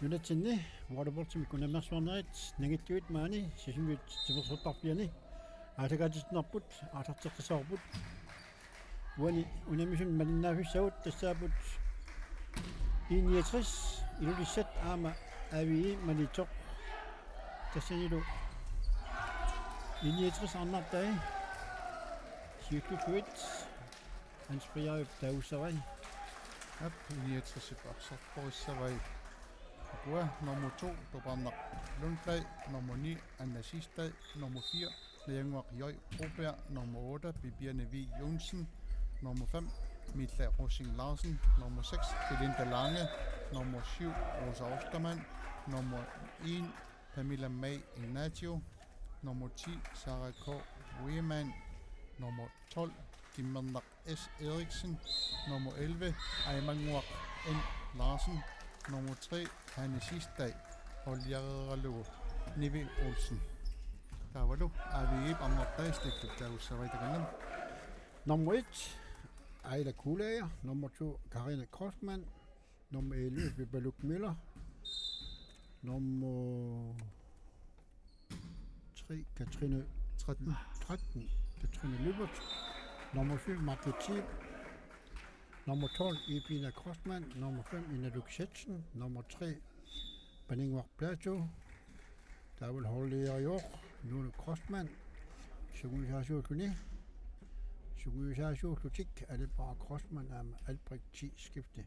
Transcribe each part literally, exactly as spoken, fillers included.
Nunatsinni volleyballimi unammersuarnerit nangilluit maani Sisimiut timersortarfiani aallakaatitsinerput aallarteqqissavarput. Uani unammisut malinnaaffissagut tassaapput I niogtres Ilulissat aamma A V I Maniitsoq. Tassanilu I niogtres arnartai siulliullutik Hans Friaarip taagussavai. Aap, I niogtres arsartorissavai. Ukua nummer to, Toparnaq Lundblad, nummer ni, Anna Sistad, nummer fire, Najannguaq J. Broberg, nummer otte, Bibiane V. Johnsen, nummer fem, Mille Rosing Larsen, nummer seks, Belinda Lange, nummer syv, Rosa Ostermann, nummer en, Pamela May Ignacio, nummer ti, Sara K. Wiemann, nummer tolv, Kimmernaq S. Eriksen, nummer elleve, Aimannguaq N. Larsen, nummer tre, Hanne Sistad, holdereeralugu Nivi Olsen. Taavalu A V I-p arnartai siulliullutik taagussavai takanna. Nummer et, Aila Kuulager. Nummer to, Karina Kreutzmann. Nummer elleve, Pipaluk Møller. Nummer tre, Katrine tretten. tretten, Katrine Lyberth. Nummer syv, Margrethe Thiel. Nummer tolv, Evina Kreutzmann. Nummer fem, Inaluk Schätzen. Nummer tre, Paninnguaq Platou. Taavalu holdereerivoq Lone Kreutzmann. Sungiusaasuulluni. Sungiusaasuullutik Alebara Kreutzmann aamma Albrecht T. Skifte.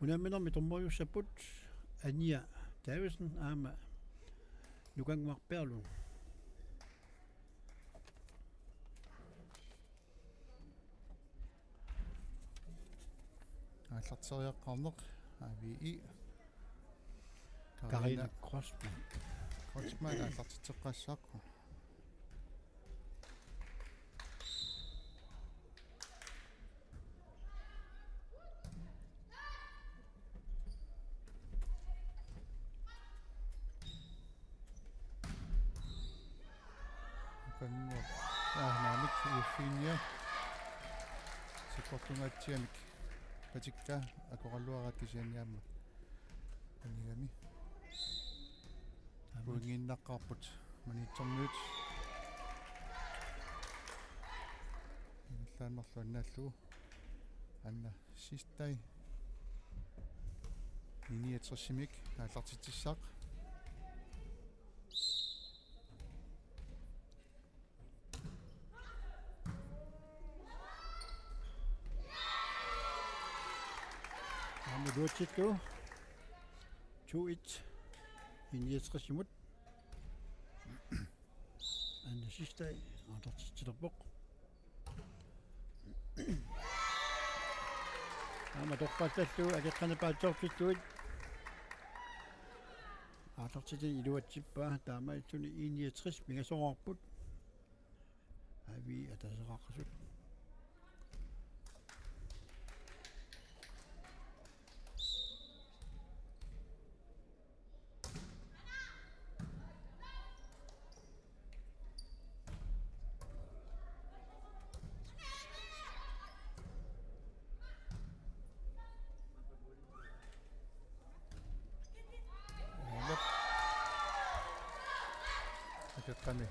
Unamminermi dommeriussapput Anja Davidsen aamma Nukannguaq Berlund. Aallarteriaqqaarneq A V I. Karina Kreutzmann. Kreutzmann aallartitseqqaassaaq. Ukannguaq. Aa, naamik, Eufinia. Sakkortungaatsianik patikka akoraluaraat kisianni aamma anigami. Pointiinnaqqaarput Maniitsormiut. Ingerlaannarlu annaallugu. Anna Sistad. I niogtres-imik aallartitsissaaq. Aamma iluatsittu. To et. I niogtres-imut. Anna Sistad aallartitsilerpoq. Aamma torrallallugu akeqqaneq paatsoortillugit. Aallartitani iluatsippaa, taamaattumik I niogtres pingasoraarput. A V I ataaseqaqqasut. Aap. Akeqqani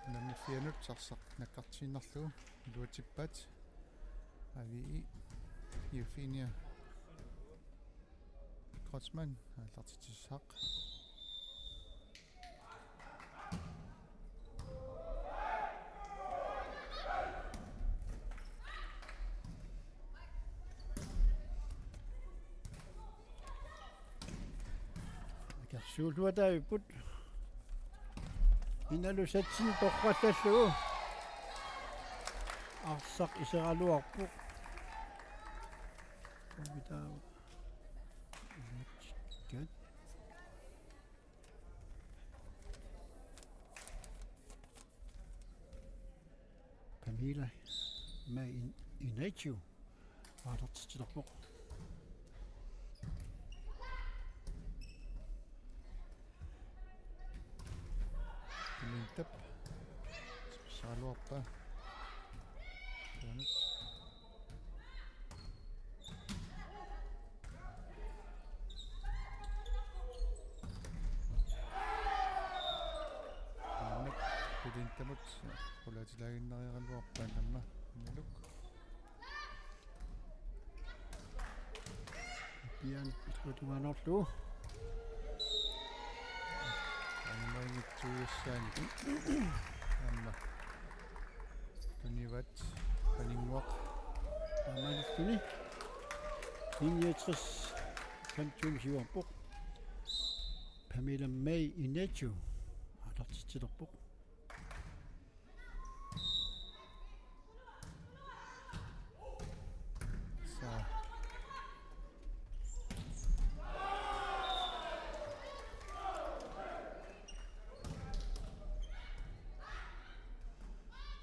unammifianut arsaq nakkartiinnarlugu iluatsippaat. A V I, Eufinia Kreutzmann aallartitsissaaq. Akersuulluataavipput. Inaluk Schätzen torrallallugu. Arsaq iseraluarpoq. Kumitaava. Kat. Pamela May In-, Inatiu. Aallartitsilerpoq. Mintap. Saaluarpa. Tuanut. Innariaraluarpaa aamma. Inaluk. Pian tungaanut. Aamma ingitsuussaani. Aamma. Tunivat. Paninnguaq. Aamma tuni. Injetris. Femten siuarpoq. Pamela May Inetu. Aallartitsilerpoq. Saa.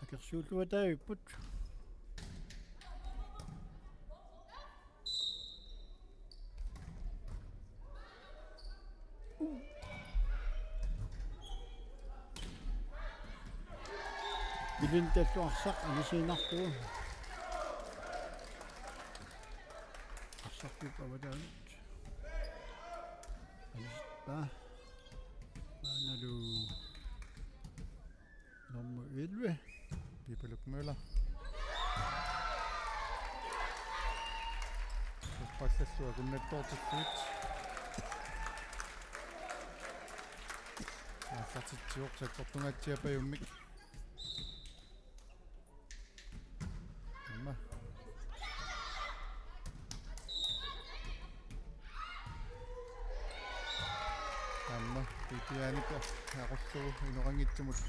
Akersuulluataavipput. Belinda arsaq anisiinnarlugu. Arsartuup avataanut. Anisippaa. Maannalu nummer elleve. Pipaluk Møller. Uppallallu akunnattoortillugit. Aallartitsivoq sakkortungaatsiapajummik. Aamma. Aamma Vivianip aqullugu inoqanngitsumut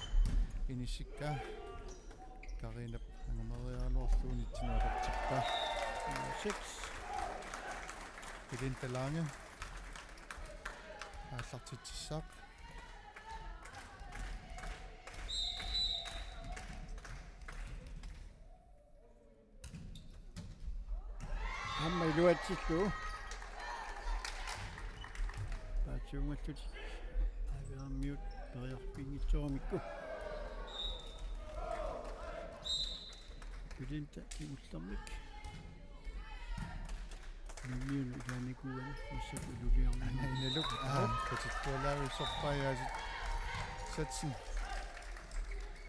inissikkaa. Karinap angumeriaraluarlugu nitsinut atortippaa. Nummer seks. Belinda Lange. Aallartitsissaaq. Aamma iluatsillugu. Paasiunngallutik. Aaviarmiut periarfigissavamikku. Belinda kingullermik. Nummiun ilaanikuuani massakkut iluliarnermi. Inaluk. Aa, katillualaavissorpaa Jaasit Satsen.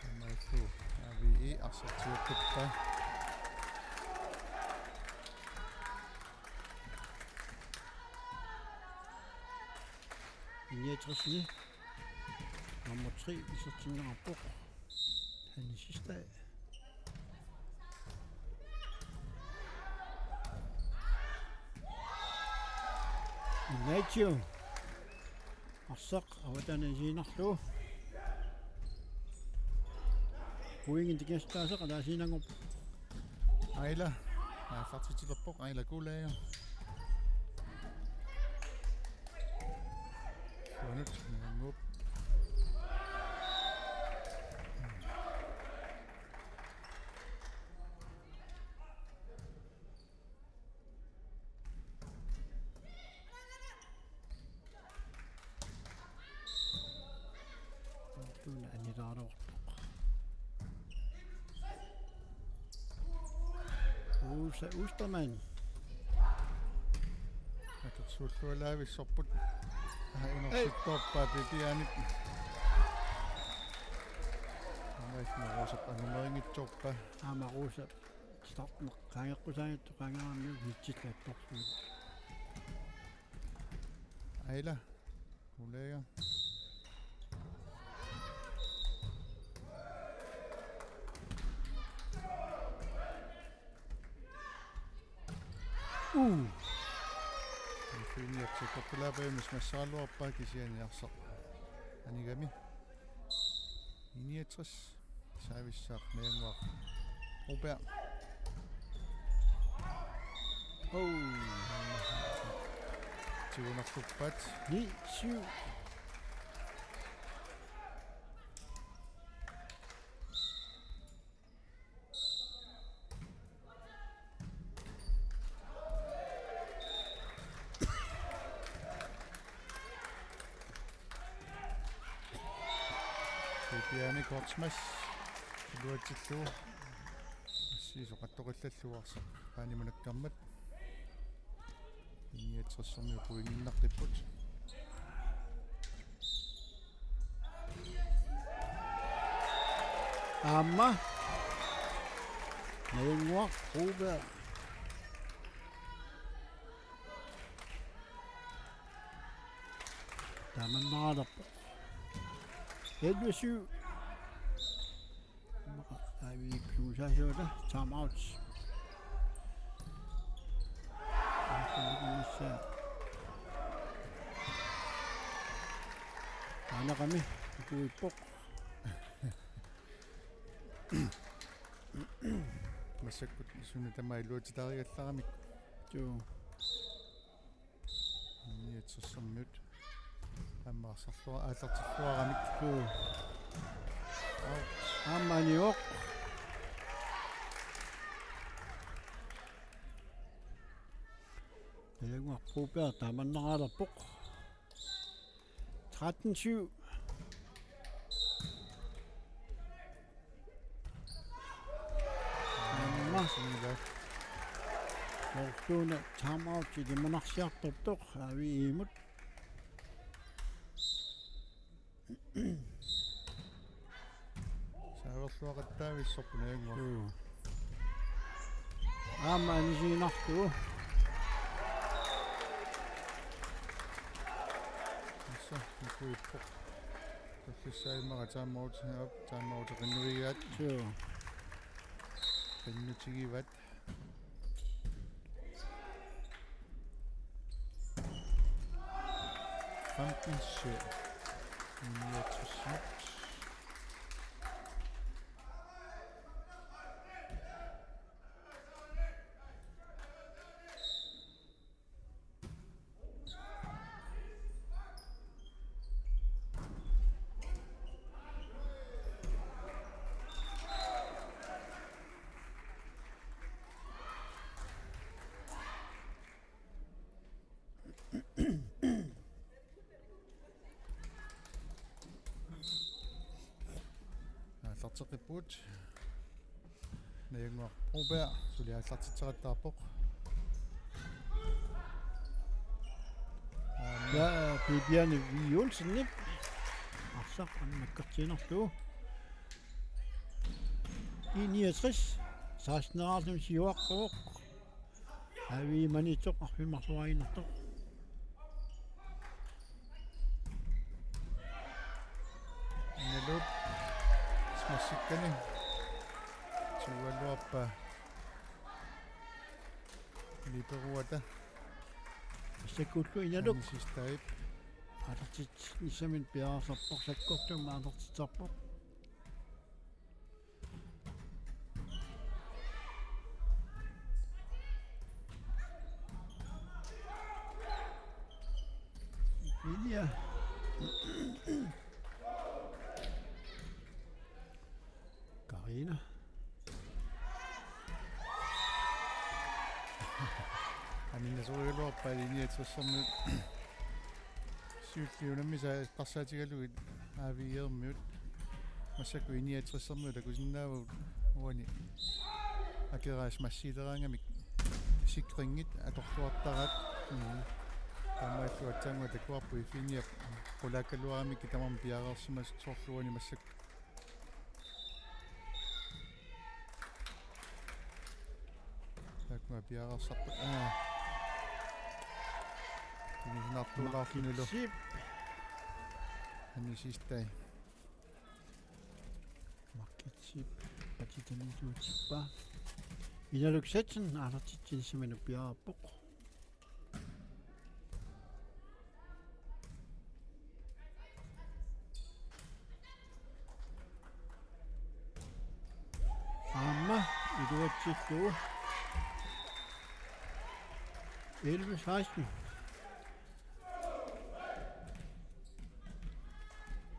Aamma illu. A V E arsartiuppaa. Injetrisini. Nummer tre, isertinneqarpoq. Hanne Sistad. Ignacio. Arsaq, avataanut anisiinnarlugu. Pointit tikiassutaasaq ataasiinnanngorpoq. Aila. Aallartitsilerpoq Aila Kuulaaja. Uanut, Nangop. Tuna anilaaruarpoq. Rosa Ostermann. Akersuullualaavissorput. Aa, inersippaa Vivianip. Aamma Rosap angumerinngitsoorpaa. Aamma Rosa. Startneq qaangeqqusaanngitsoq qaangeramiuk nitsillattorsuit. Aila. Kollega. Uu. Finiatsi koppulaapajummis massaraluarpaa kisianni arsaq anigami. Injetris. Serviceaq Majanguaq Broberg. Oh. Tigunerluppaat. Ni syv. Viviane Kortsmas. Iluatsillugu. Assigisoqattoqillallugu arsaq paanimunakkarmat. Injetrisimi pointinnaqqipput. Aamma. Najanguaq Broberg. Taamannaalerpoq. Elleve syv. Aviikkuusaasiuta time out. Aneqami kuippoq. Massakkut suna tamaat iluatitaarigallaramik. Joo. Niogtressermiut. Aamma arsarlua-, aallartilluaramik. Joo. Au. Aamma anioq. Najanguaq Broberg taamannaalerpoq. Tretten syv. Aamma. Mortuna timeout ilimanarsiartortoq A V E-mut. Saaverluaqattaavissorput Najanguaq. Joo. Aamma anisiinnarlugu. Tassa, nikuippoq. Tullissaammat timeout, timeout qinnuigaat. Joo. Qinnutigivaat. Femten syv. Niogtres. Aallarteqqippugut. Najanguaq Broberg suli aallartitseqattaarpoq. Ja, Bibiane V. Olsenip arsaq aamma nakkartiinnarlugu. I niogtres, seksten-erarluni siuaqqavoq. A V E Maniitsoq arfineq-marloriartortoq. Inaluk. Smassikkani. Siualuarpa. Liberuata. Massakkullu Inaluk. Anni Sistaip. Aallartitsinissaminnut piareersarpoq, sakkortuumik aallartitsisarpoq. Vilja. Karina. Aminasorigaluarpaat I niogtressermiut. Siulliit unammisut eqqarsaatigalugit A V E-rmiut. Massakkut I niogtressermiut takusinnaavagut uani. Akeraas massiileraangamik sikringit atorluartaraat. Mm. Taamaallu aatsaannguaq takuarput Ifiniap qulaakkaluaramikkit tamarmik piareersimasut soorlu uani massakkut. Taakkua piareersarput. Aa. Tunisinartuulaarlunilu. Markitsip. Anni Sistai. Markitsip. Patitaniituutippaa. Inaluk Sachsen aallartitsinissaminnut piareerpoq. Aamma iluatsillugu. Elleve seksten.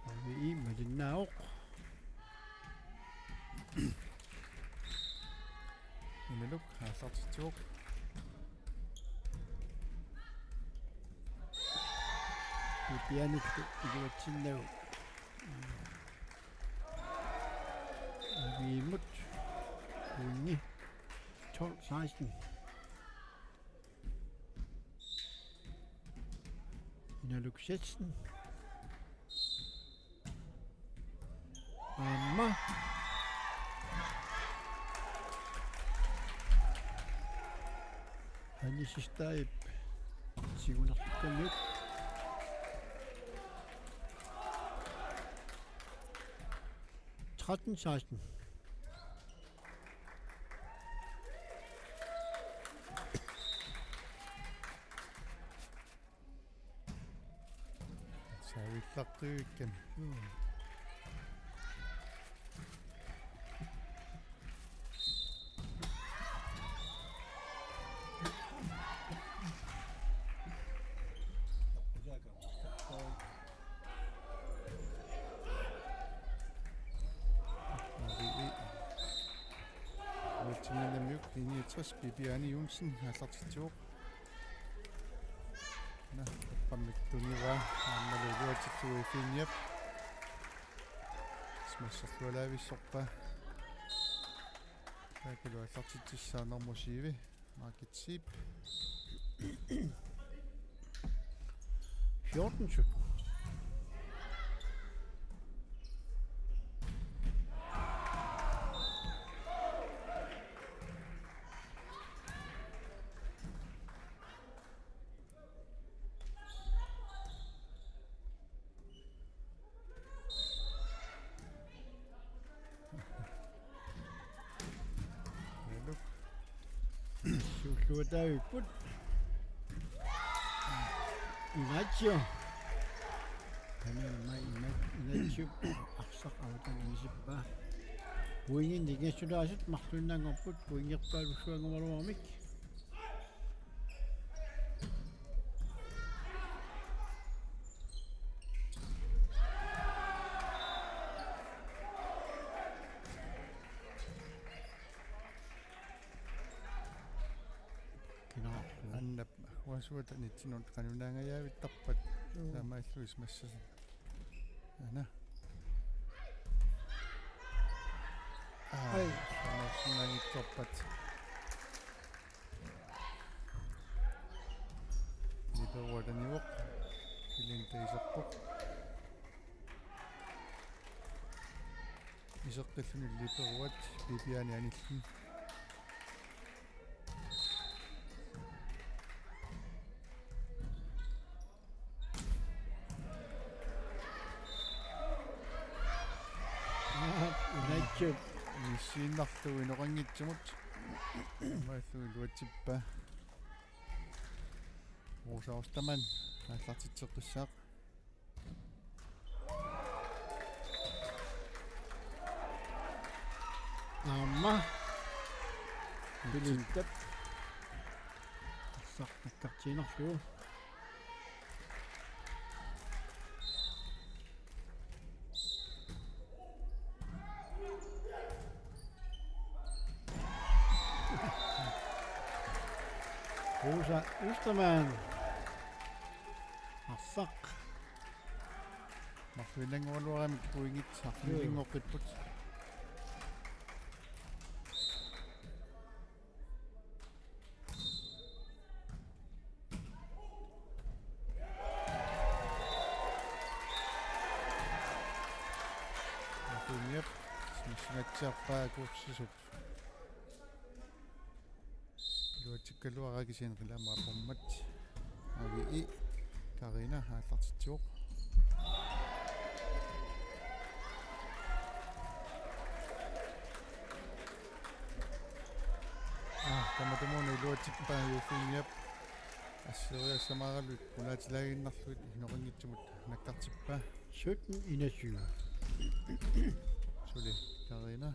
A V E malinnaavoq. Inaluk aallartitsivoq. Bibianellu iluatsinnagu. A V E-mut. Uunni. Tolv seksten. Inaluk Sachsen. Aamma. Anni Sistaip siunertamiuk. Tretten seksten. Savillartuikkami. Uatsinninnamiuk linje tres Bibiani Johnsen aallartitsivoq. Naa, uppammik tunivaa, aammalu iluatsittuui Finiap. Smasserlualaavissorpaa. Taakku aallartitsissaaq nummer syv, Margit Zeeb. Fjorten sytten. Suulluataavipput. Inatsio. Tamanna Ina-, Inatsio. Arsaq avatangiisippaa. Pointit ingassulaasut marluinnaanngorput pointerpaalussuanngumaluarmik. Kinaarlu. Annap uasuata nitsinut qanunaangajaavittarpat. Joo. Taamaalluis massasin. Ana. Ai. Taamaassinnaanngitsorpat. Niperuatanivoq. Ilinta iserpoq. Iseqqilluni niperuat Bibiani anilluni. Inatsio. Inissiinnarlugu inoqanngitsumut. Aammalu iluatsippaa. Rosa Ostermann aallartitseqqissaaq. Aamma. Pilintap. Arsaq nakkartiinnarlugu. Rosa Ostermann. Arsaq. Marluinnanngualuaramik pointit arfinilinngorpipput. Marluinnap smassingatsiarpaa Kuursisup. Iluatsikkaluaraa kisianni qilaamma apormat. Avi i Karina aallartitsivoq. Aa, tamatumuuna iluatsippaa Josefiniap. Asseriassamaaraluit qulaatilaaginnarlugit inoqanngitsumut nakkartippaa. Sytten enogtyve. Suli Karina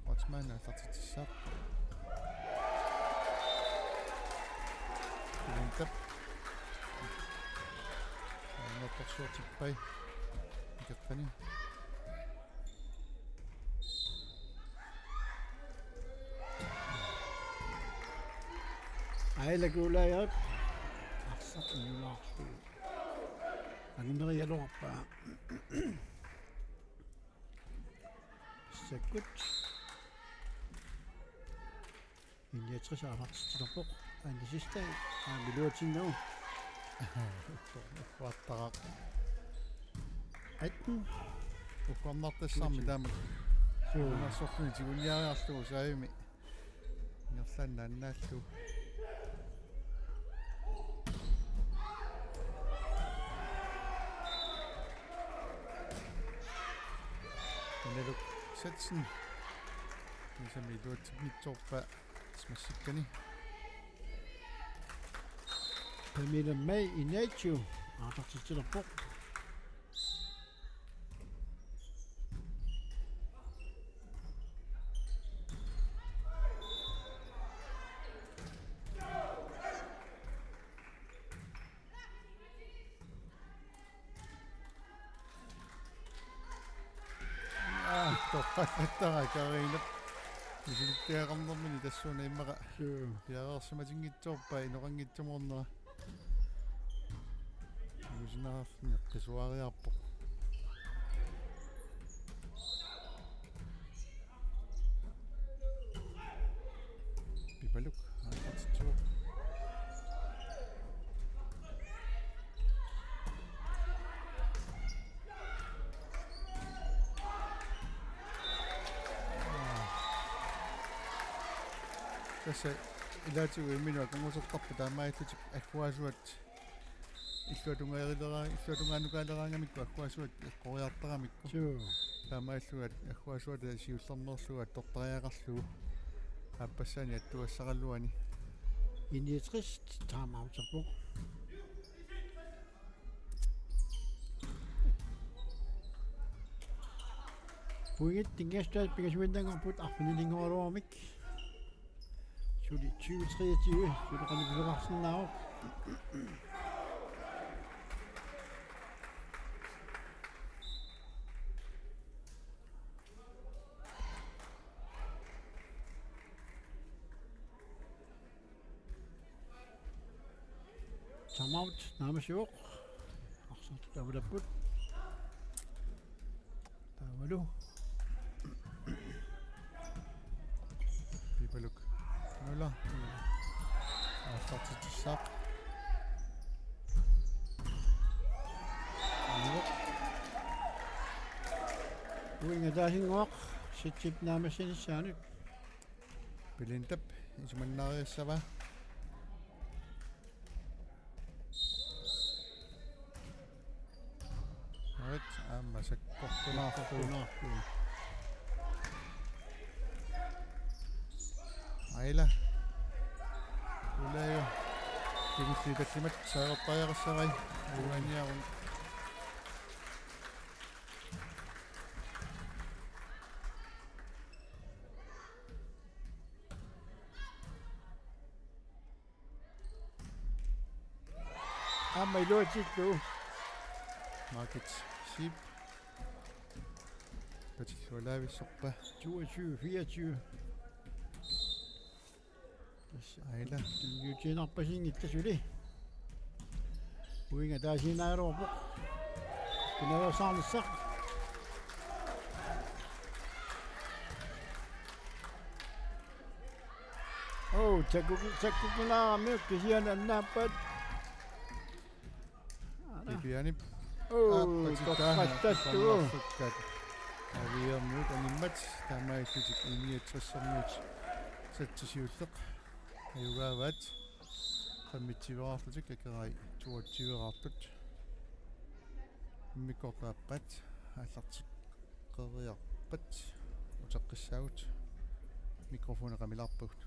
Kreutzmann aallartitsissaaq. Ventap. Annertorsuutippai. Ikeqqani. Aila Kuulaajak. Arsaq inumaarlugu. Angumerigaluarpaa. Sakkut. Linje tres aallartitsilerpoq. Anni Sistaip aamma iluatsinnagu. Uattara. Atten. Ukkornartassarmi taama. Suu. Unasortuni tiguniariarlugu saavimi. Ingerlaannaq annaallugu. Naluk Sachsen. Isami iluatsinngitsoorpaa smassikkani. Pamela May Inacio. Aatartitsilerpoq. Aa, torrallattara Karina. Misilittagaqarnermini tassuuna immaqa. Suu. Piareersimatinngitsoorpaa inoqanngitsumoornera. Ilusinarfini qisuariarpoq. Pipaluk, aaqqatitsivoq. Tassa ilaatigut imminut akornusertarput taamaalillutik agguaasuat illuatungaarilera-, illuatungaanukaaleraangamikku agguaasuat eqqoriartaramikku. Suu. Taamaalillugu agguaasuata siullermeerlugu attortariaqarlugu aappassaani attuassaraluani. Initris timeouterpoq. Pointit pingajuat-, pingasuinnanngorput arfinilinngorluarmik. Suli tyve treogtyve, suli qanoq pisoqarsinnaavoq. Timeout naammassivoq. Arsartut avalapput. Taavalu. Pipaluk. Nulla. Aallartitsissaaq. Uinga taasinnguaq. Sitsip naammassinissaanut. Pilintap isumannaariassavaa. Arit, aamma sakkortunaarlugu. Sakkortunaarlugu. Aila. Ulayo. Kingulliit tallimat saaqqajaqqassavai. Uaniarun. Aamma iluatsillugu. Margit Schiep. Patillualaavissorpaa. Toogtyve fireogtyve. Aila. Juutiinarpasinngillat suli. Uinga taasiinnaagaluarpoq. Pinaveersaarnissaq. Oo, sakkuki-, sakkukinaaramik kisianni annaappat. Pipianip. Oo, aappatittaa torrallattugu. Torrallattukkat. Aviamiut animmat taamaalillutik I niogtressermiut. Satsi siulleq. Ajugaavaat. Femogtyveeraarlutik Akerai toogtyveeraartut. Immikkoortup aappaat aallarteqqeriarpat uteqqissaagut. Mikrofoni qamilaarpagut.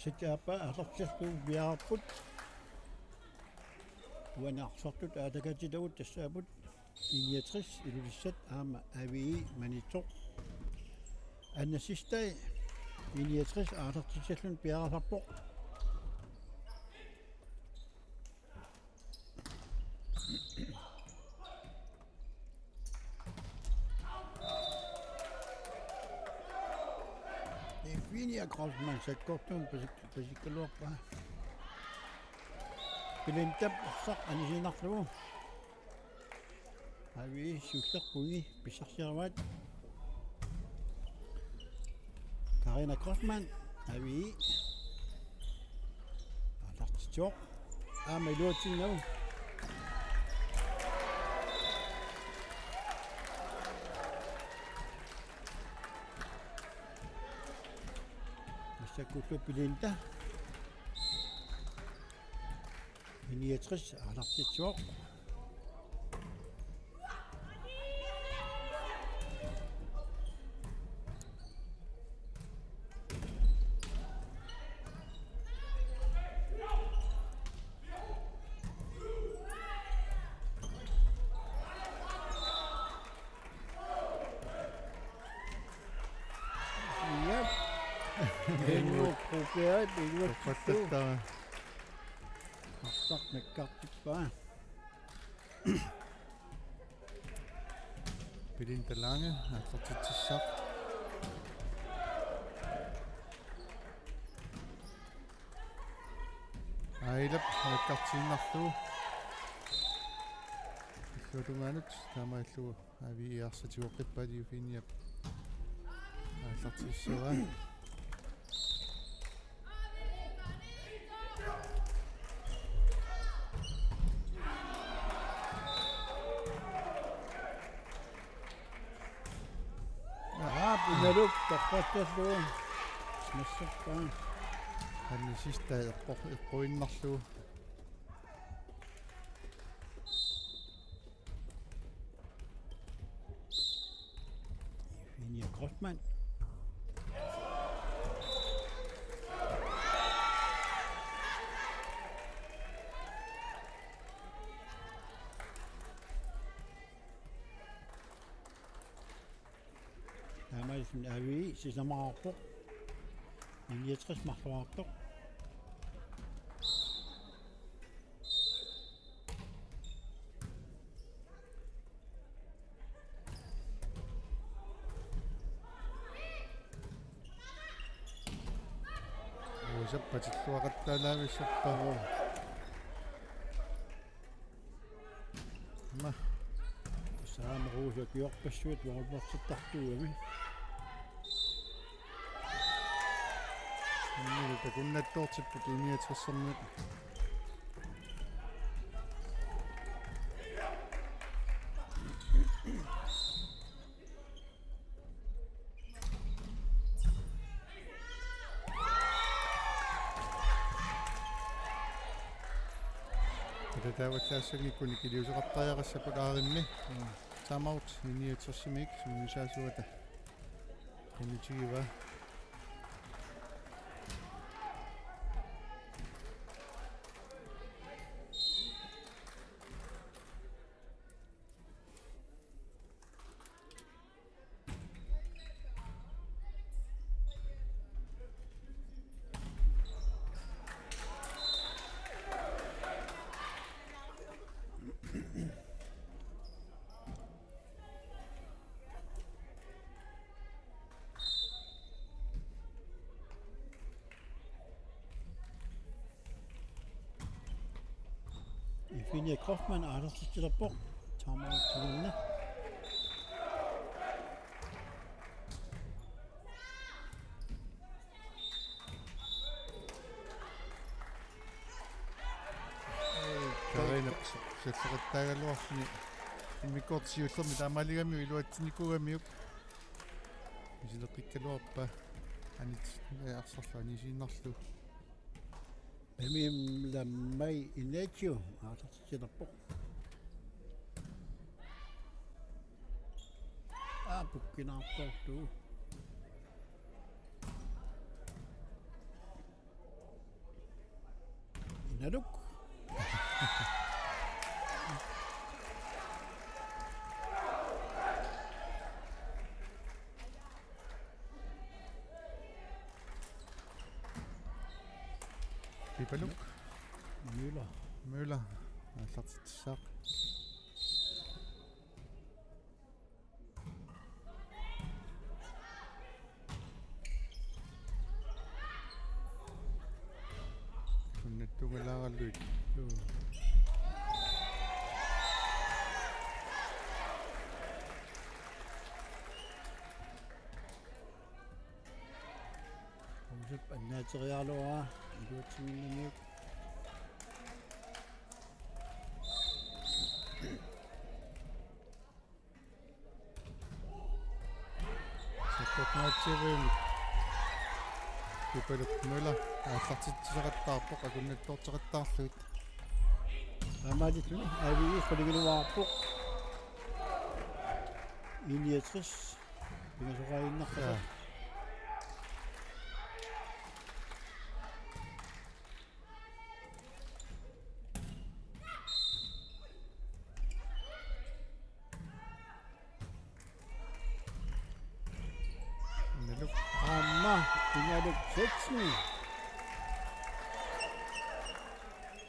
Sitaappaa aallartillugu piareerput. Uani arsartut aatakaatitagut tassaapput I niogtres Ilulissat aamma A V I Maniitsoq. Anna Sistai I niogtres aallartitsilluni piareersarpoq. Eugenia Kreutzmann sakkortuumik pasik-, pasikkaluarpaa. Pilintap arsaq anisiinnarlugu. A V I siullerput pissarsiaraat. Karina Kreutzmann, A V I. Aallartitsivoq. Aamma iluatsinnagu. Massakkullu Pilinta. I niogtres aallartitsivoq. Iap. Henrik Broberg, iluatsittu. Toqqattattara. Arsaq nakkartippaa. Pilinta Lange, aallartitsissaq. Ailap nakkartiinnarlugu. Illuatungaanut taamaallugu A V I arsaq tigoqqippaat Eugeniap aallartissavaa. Aap, imaluunniit toqqattarlugu. Massakkut. Anna Sistai eqqu-, eqquinnarlugu. Eugenia Kreutzmann. Taamaalilluni A V I sisamaqarpoq. I niogtres marloraartoq. Uusap patilluaqattaalaavissappa. Ma. Saama Ruusa kiorpassuit uorluartittartuugami. Immini takunnattoortipput I niogtressermiut. Ilataavallaassanngikkunik iliuuseqartariaqassapput aarimmi. Timeout I niogtressermiut sungiusaasuata. Qinitigivaa. Eugenia Kreutzmann aallartitsilerpoq. Timeout-inik. Karina salleqattaagaluarluni. Immikkoortoq siullermik taamaaligamiuk iluatsinnikuugamiuk. Misileqqikkaluarpaa anit, eh, arsarlu anisiinnarlugu. Pamim lammai inatio aallartitsilerpoq. Aa, pukkinaartoorlugu. Naluk. Pipaluk. Møller. Møller. Aallartitsissaaq. Kunnattuungalaaralugit. Juu. Uusap annaateriaraluaraa iluatsinninnamiuk. Sakkortunaatsuuvimmik. Pipaluk Møller aallartitsisaqattaarpoq, akunnattoortaqattaarlugit. Taamaattumik A V I qulingiluaarpoq. I niogtres. Pingasoqaaginnarpata. Jaa. Naluk. Aamma, Inaluk Stetson.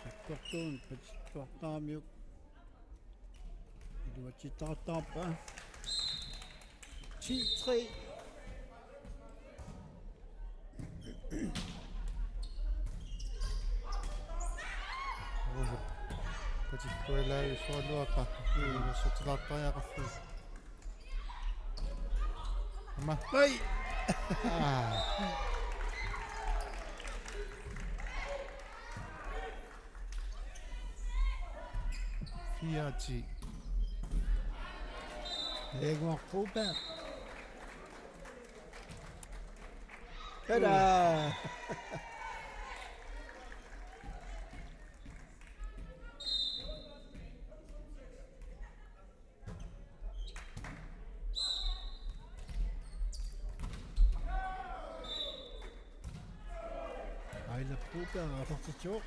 Sakkortuumik patsissuartaramiuk. Iluatsittaqattaarpaa. Ti tre. Uusap. Patillualaavissualuaqqa. Iluatsitsilaattariaqarlugu. Aamma. Ai! Aa. Fire ti. Egon Broberg. Tada! Aila Broberg aallartitsivoq.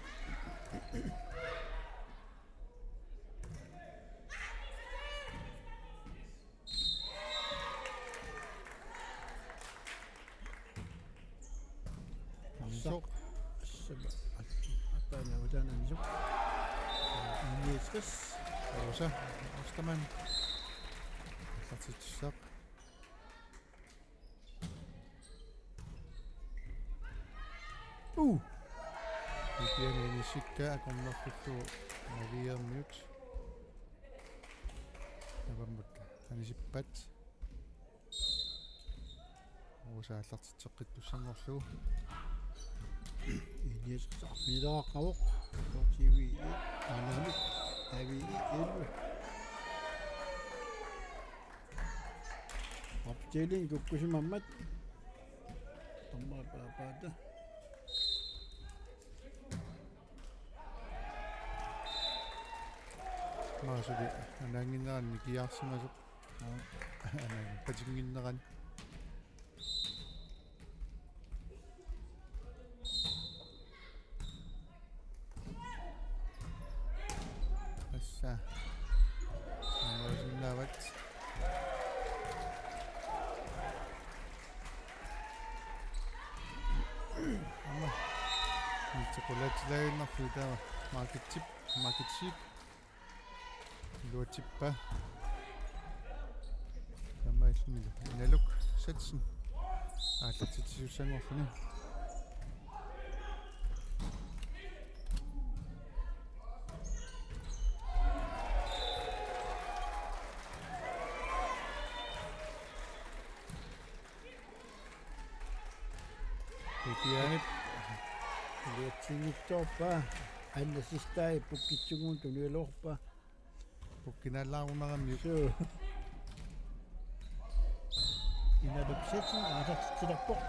Anisoq. Saba. Attaana utaana Anisoq. Niogtres. Rosa Ostermann. Aallartitsissaaq. Uh. Ikiani inisikka akornartullu Maviamiut. Avammut anisippat. Usa aallartitseqqittussanngorlugu. Iniassaq arfineq-marlunngorpoq. T V. Aanaami. A V I elleve. Opstilling kukkusimammat. Dommer paapaata. Maasuli anaannginnerani nikiarsimasoq. Aa. Anaannginnerani. Assa. Aamma. Aamma. Nitsi qulaatilaaginnarlugu taava. Markitsip, Markitsip. Iluatsippaa. Taamaalillunilu. Inaluk Stetson. Aallartitsissanngorluni. Ikiani. Iluatsinngitsoorpaa. Anna sistai pukkitsunnguunut tunuiloorpaa. Pukkinalaarunaramiuk. Suu. Inaluk Stetson aallartitsilerpoq.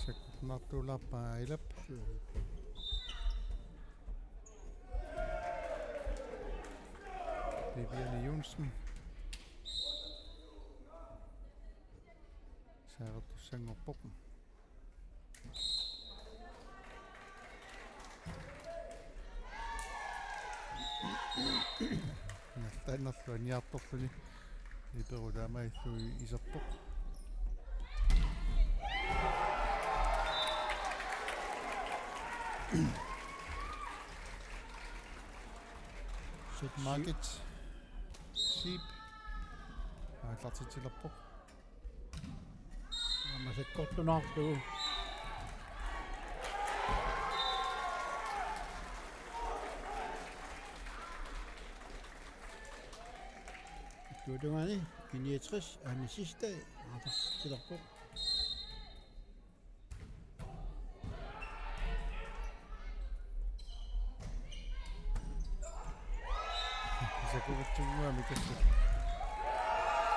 Sakkortunaartuulaarpaa Ailap. Suu. Janne Johnsen. Saareertussanngorpoq. Ingerlaannarlugu aniartorluni. Libero taamaalilluni iserpoq. Set Margit Siip aallartitsilerpoq. Aamma sakkortunaarlugu. Tuutungaani I niogtres Anne Sistad aallartitsilerpoq. Sakkukitsinnguamik tassa.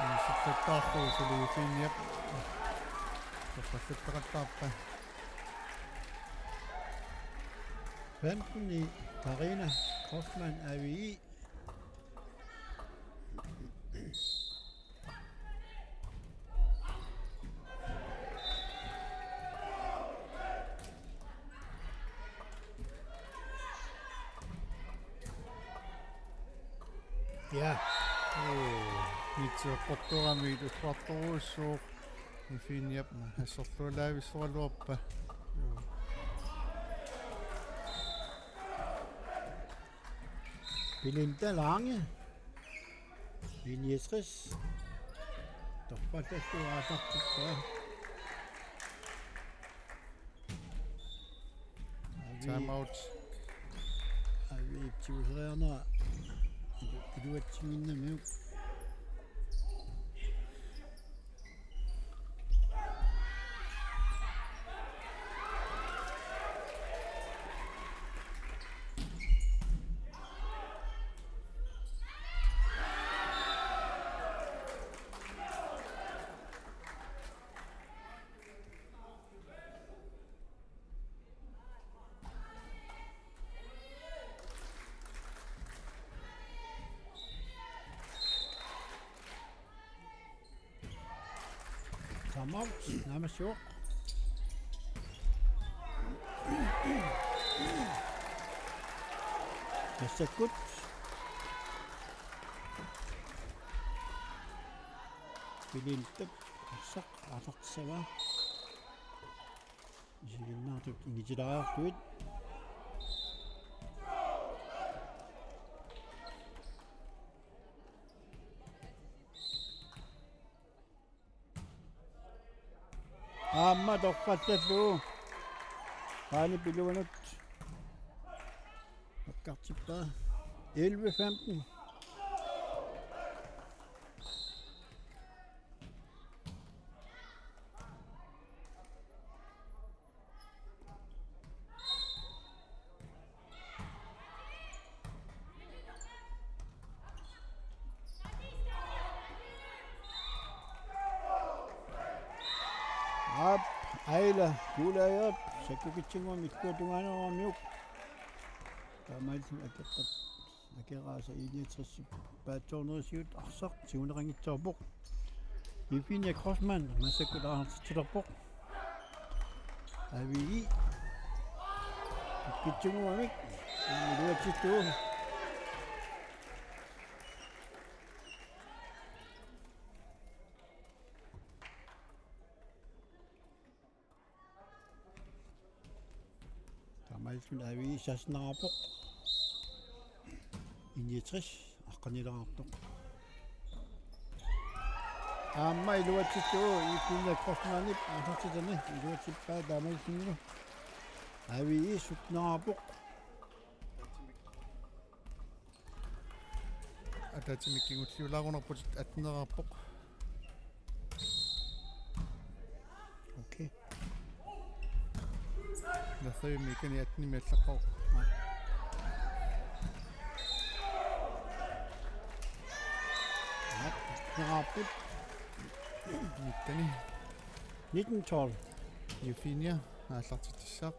Inissittarlugu suli Finiap. Toqqallattaqattaarpa. Femten i Karina Hoffmann, A V I. Ja. Itseqqortorami tussuartorujussuuq. Ifiniap assorlualaavissoraluarpa. Belinda Lange. I niogtres. Torpallallu aallartippa. Time out. Avi ipsiuseriarnera. Iluatsinginnamiuk. Time out, naammassivoq. Massakkut. Bilintap arsaq aallartissavaa. Isiginnaartut ingitilaariarlugit. Aamma torpallallugu. Qaani piluanut. Akkartippaa. Elleve femten. Aap, Aila Kuulaajap sakkukitsinnguamik illuatungaanut aammiuk. Taamaalilluni akeqqat. Akeraasa I niogtresip paatsoornerisigut arsaq tiguneqanngitsoorpoq. Eugenia Crossmann massakkut aallartitsilerpoq. Avi. Kitsumuamik. Iluatsittuuvoq. Taamaalilluni Avi saassinneqarpoq. I niogtres aqqanilaartoq. Aamma iluatsittuuvoq Eugenia Crossmannip aallartitani iluatsippaa taamaalillunilu. Avi syttenneqarpoq. Ataatsimik kingulliulaarunarpoq attenneqarpoq. Okay. Nassavimmi ikani attenimi allaqqavoq. Neqarput. Nitteni. Nitten tolv. Eugenia aallartitsissaaq.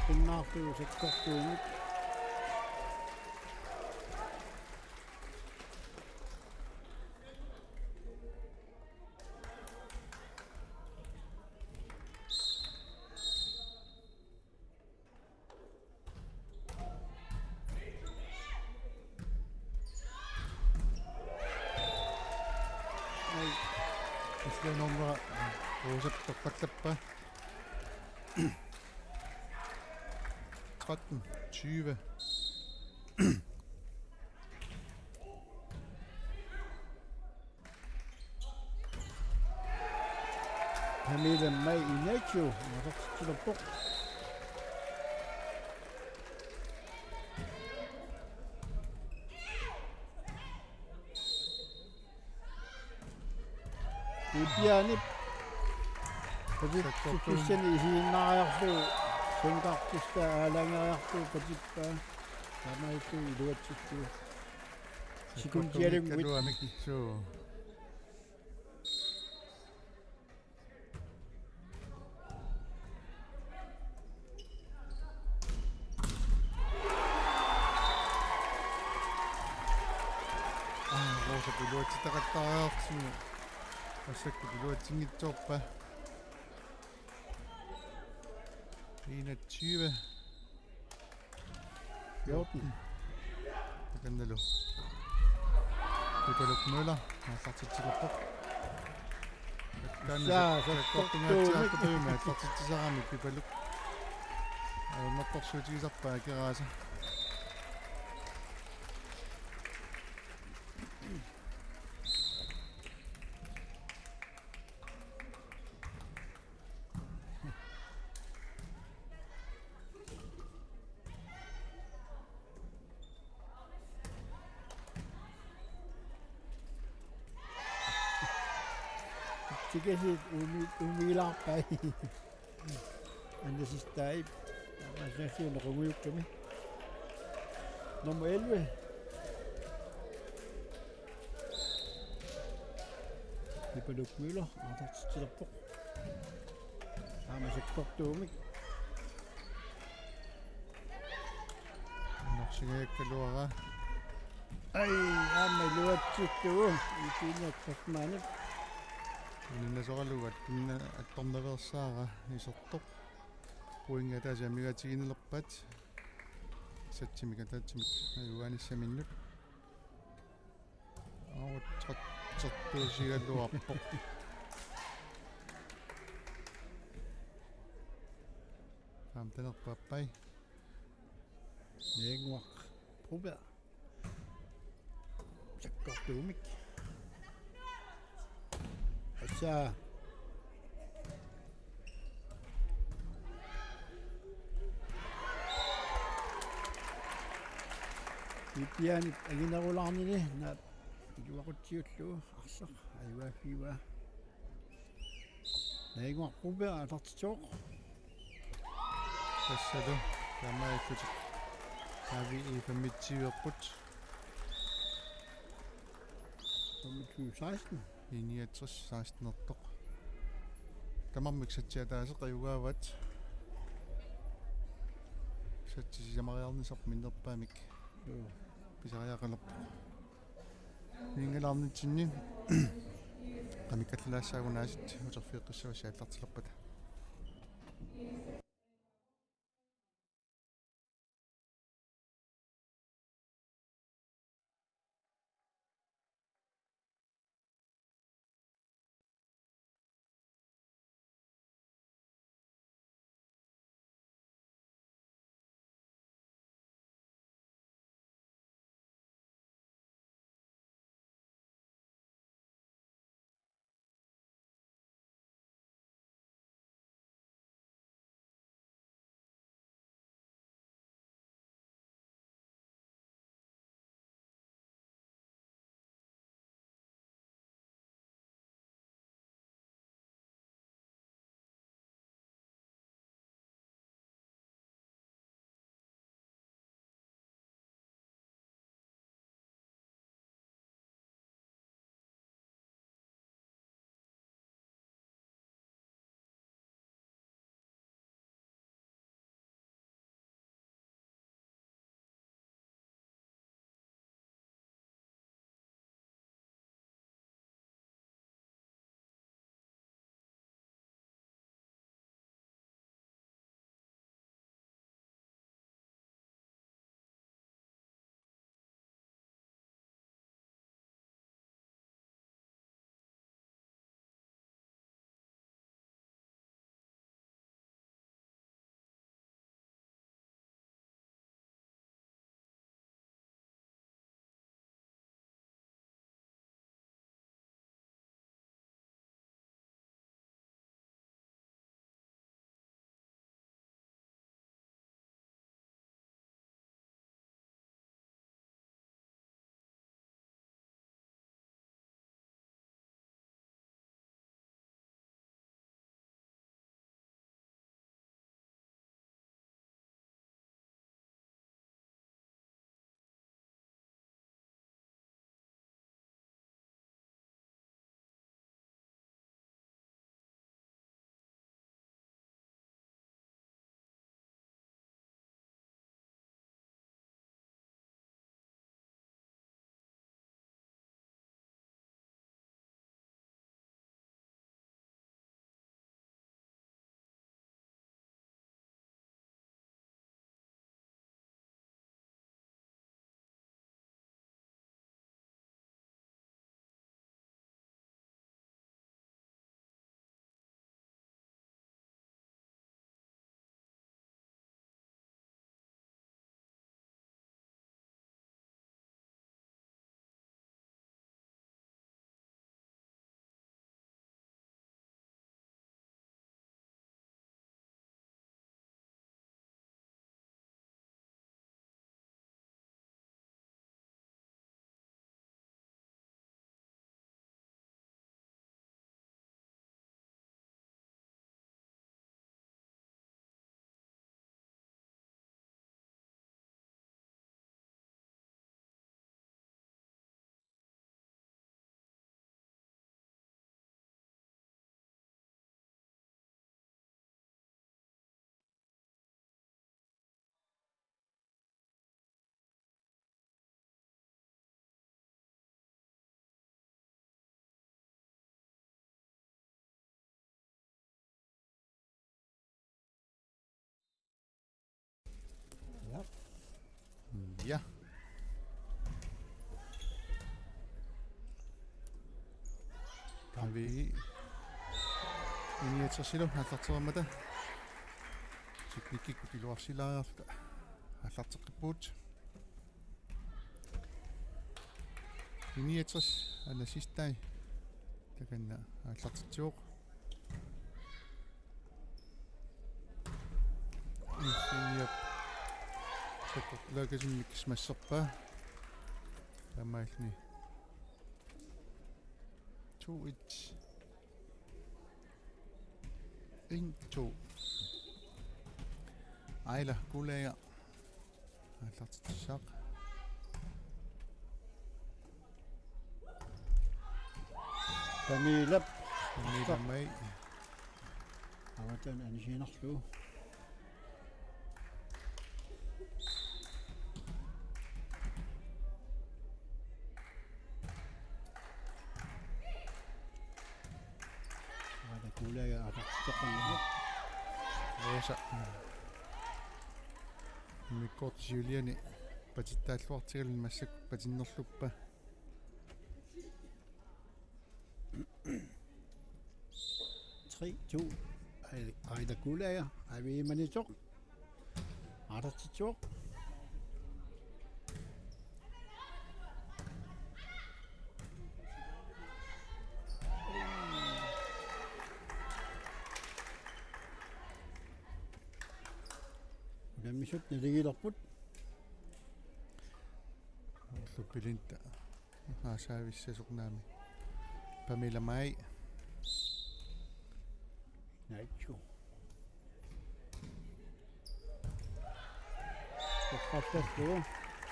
Pinnaarlugu sakkortuumik. Ai. Islanoornera Roosap toqqallappaa. Tretten tyve. Pernille May Ignacio, aasertitsilerpoq. Pipianip. Sakkortuumik. Pipiani isiginnaariarlugu senkartista aalangeriarlugu patippaa. Taamaattumik iluatsittugu. Sekundialunnguit. Sakkortuumik kaluamik. Suu. Aa, Roosap iluatsitaqattaariartigu. Massakkut iluatsinngitsoorpaa. Enogtyve. Fjorten. Takannalu. Pipaluk Møller, aallartitsilerpoq. Akkaanni saa, sakkortungaatsiartorpaa, aallartitsisarami Pipaluk. Ajornartorsiutigisarpaa Akeraasa. Tikasiit umi-, umiilaarpai. Anne Sistaip. Anne Sistaip, nummer elleve. Pipaluk Møller, aallartitsilerpoq. Aamma sakkortuumik. Norsingajakkaluaraa. Ai, aamma iluatsittugu. Ikiinnak Tasmanip. Uninasoralugu attunna-, attornaveersaara isertoq. Pointit ataaseq amigaatigineqarpat. Satsimik ataatsimik ajugaanissaminnut. Autratsertuusigaluarpoq. Femtenerpappai. Neenguaq Broberg. Sakkortuumik. Assa. Pipianip anginerulaarnini naap iluaqutsiullugu arsaq ajugaaffigaa. Neenguaq Broberg aallartitsivoq. Tassalu taamaalillutik. Har vi i femogtyve-erput. Femogtyve seksten. I niogtres seksten-ertoq. Tamarmik satsit ataaseq ajugaavat. Satsit sisamariarnisarput minnerpaamik. Joo. Pisariaqalerpoq. Niingalaarnitsinni qamikkallalaassaagut aasiit uterfigeqqissavassi aallartilerpata. Ja. Taavii. Inuiaqatigiit aallartereermata. Teknikkikkut iluarsilaariarluta aallarteqqippugut. Inuiaqatigiit Anna Sistai takanna aallartitsivoq. Iffiniap sakkortulaakasimmik masserpaa. Taamaalilluni to et. En, to. Aila Kuulaaja aallartitsissaaq. Pamilap. Pamila May. Avataan anisiinnarlugu. Aana Kuulaaja aallartitseqqammerpoq. Rosa. Immikkoortoq siuliani patittaalluartigaluni massakkut patinnerluppa. Tre to. Ai-, Aila Kuulaaja. Aviimanitoq. Aallartitsivoq. Unammisut naligiilerput. Ullupilinta. Aasaavissasoq naamik. Pamila May. Naitsu. Toqqartarlugu.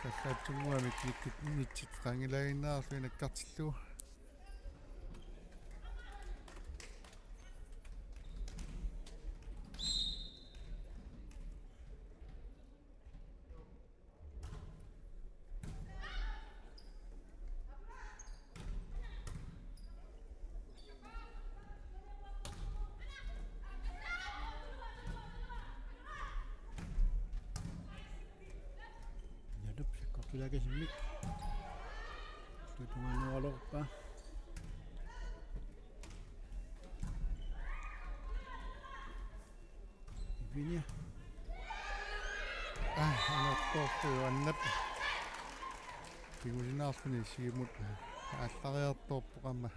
Sallaatsunnguamik nikkit nitsit qaangilaannarlugu nakkartillugu. Nalup sakkortulaakasimmik. Tutunganualerpa. Iffiniaq. Ah, annertoorlugu Annap. Kingulinaarluni siumut aallariartoorpoq aamma.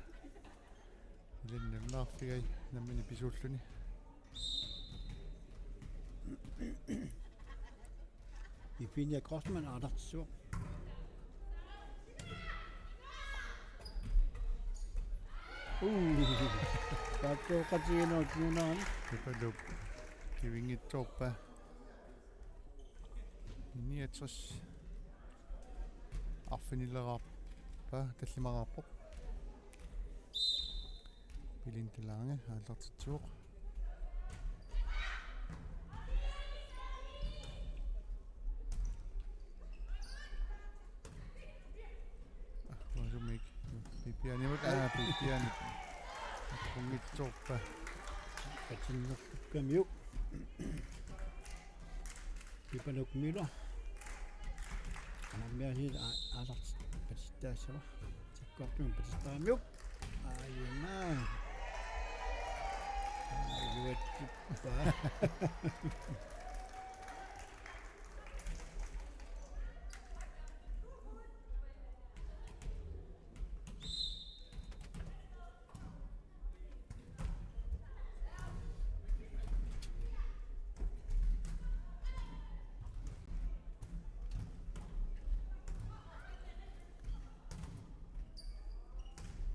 Ilinni naarfigai nammineq pisuulluni. Iffiniaq Grossmann aallartitsivoq. Uu. Taattoqatigiinneq nuunaan. Pipaluup kivinngitsoorpaa. Niogtres. Arfinileraarpaa, tallimaraarpoq. Belinda Lange aallartitsivoq. Ah, uasumik. Pipianimut, ah, Pipiani. Qunngitsoorpa. Patinnertukkamiuk. Pipaluup Møller. Anarmiaasiit a-, aallartit patittaassava. Sakkortuumik patittarammiuk. Aajuna. Aajuatsippa.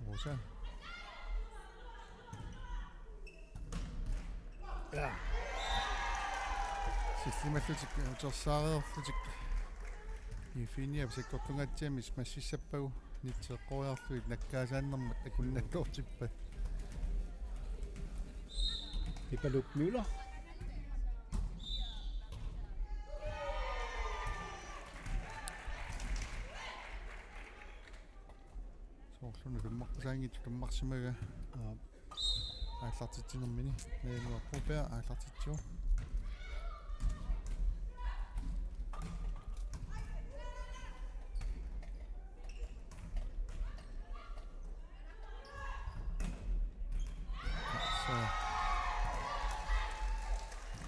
Rosa. Ja. Sillimallutik, utersaariarlutik. Iffiniap sakkortungaatsiami massissappagu nitseqqoriarlugit nakkaasaannermut akunnattoortippat. Pipaluup Møller. Soorluna tummarpusaanngitsoq tummarsimagaa. Aap. Aallartitsinermini. Najanuarpuupia aallartitsivoq.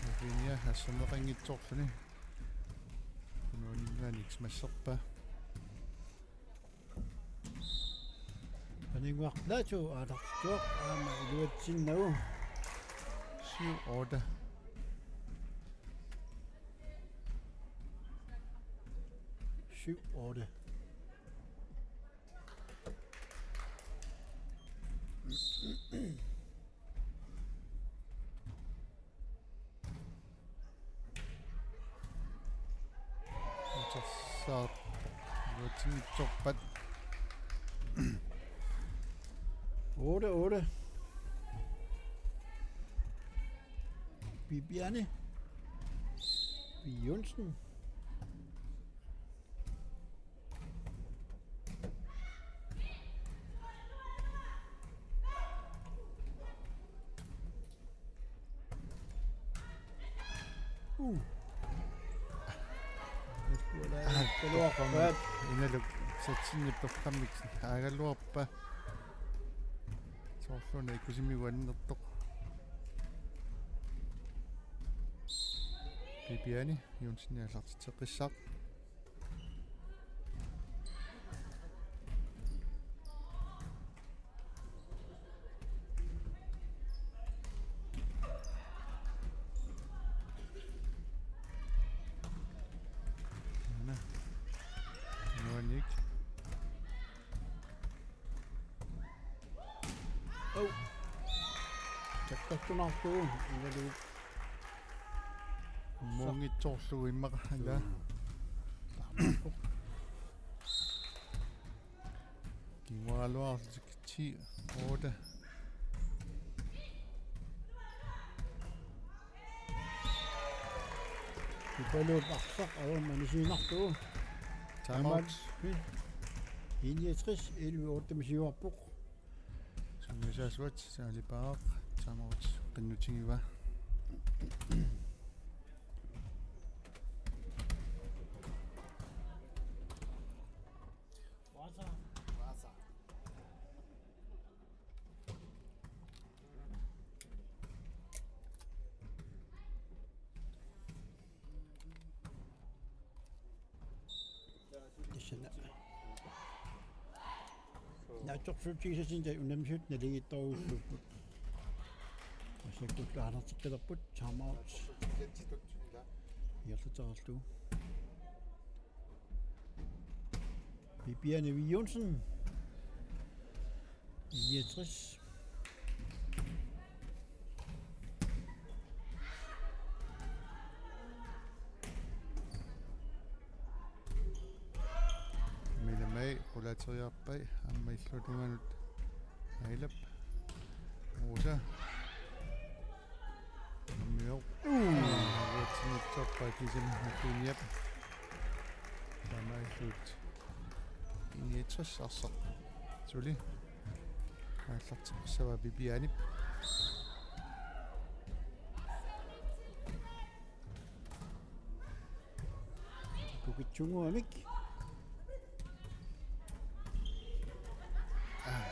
Rafinha asserneqanngitsoorluni. Unuaninngaanniit masserpaa. Paninnguaq Plato aallartittuaq aamma iluatsinnagu. Syv otte. Syv otte. Utersaat. Utersaat. Otte otte. Bibiane Jonsen. Uh. Inaluk satsinni toqqammik aagaluarpaa. Soorluuna ikkusimigut annertoq. Bibiane Jonsen aallartitseqqissaaq. Nuanniik. Au. Takkartunartugu inaluk. Muungitsoorlugu immaqa ala. Taamaappoq. Kingualuartik ti otte. Ipaluup arsaq aamma anisiinnartugu. Timeout. Enogtres elleve otte-mik siuarpoq. Sungiusaasuat saalipaaq timeout qinnutigivaa. Tassana. Naatsorsuutigisassat unammisut naligiittorujussuupput. Massakkut aallartikkalerput timeout. Ingerlatereerlugu. Bibiane Jonsen. Enogtres. Milamai qulaateriarpai aamma illuatungaanut ailap. Rosa. Nammineq. Uu. Uatsinngitsoorpaa kisimi Rafinhap. Taamaalillutik. Enogtres arsaq. Suli. Aallarteqqissavaa Bibianep. Pukitsunnguamik. Aa.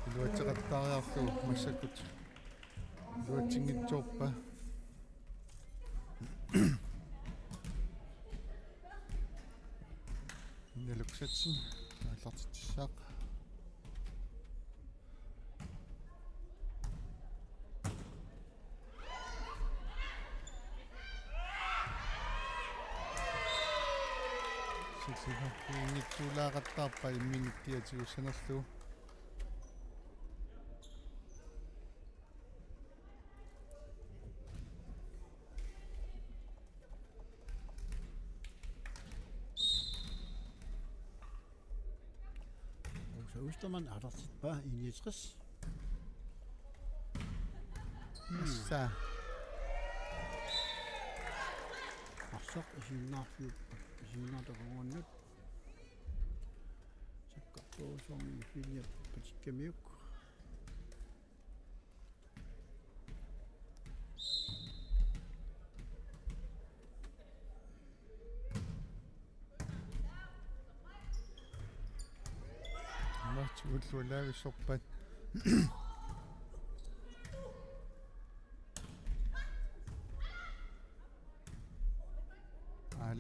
Iluatseqattaariarlugu massakkut. Iluatsinngitsoorpaa. Inaluk satsin aallartitsissaaq. Sisiffiinngitsuulaaqattaarpaa imminut tigussanerlugu. Rosa Ostermann aallartippoq enogtres. Issa. Arsaq isiginnaarfiup, isiginnaartaqanngornut. Sakkortuusoq Filip Patikkamiuk. Marti ullualaavissorpat.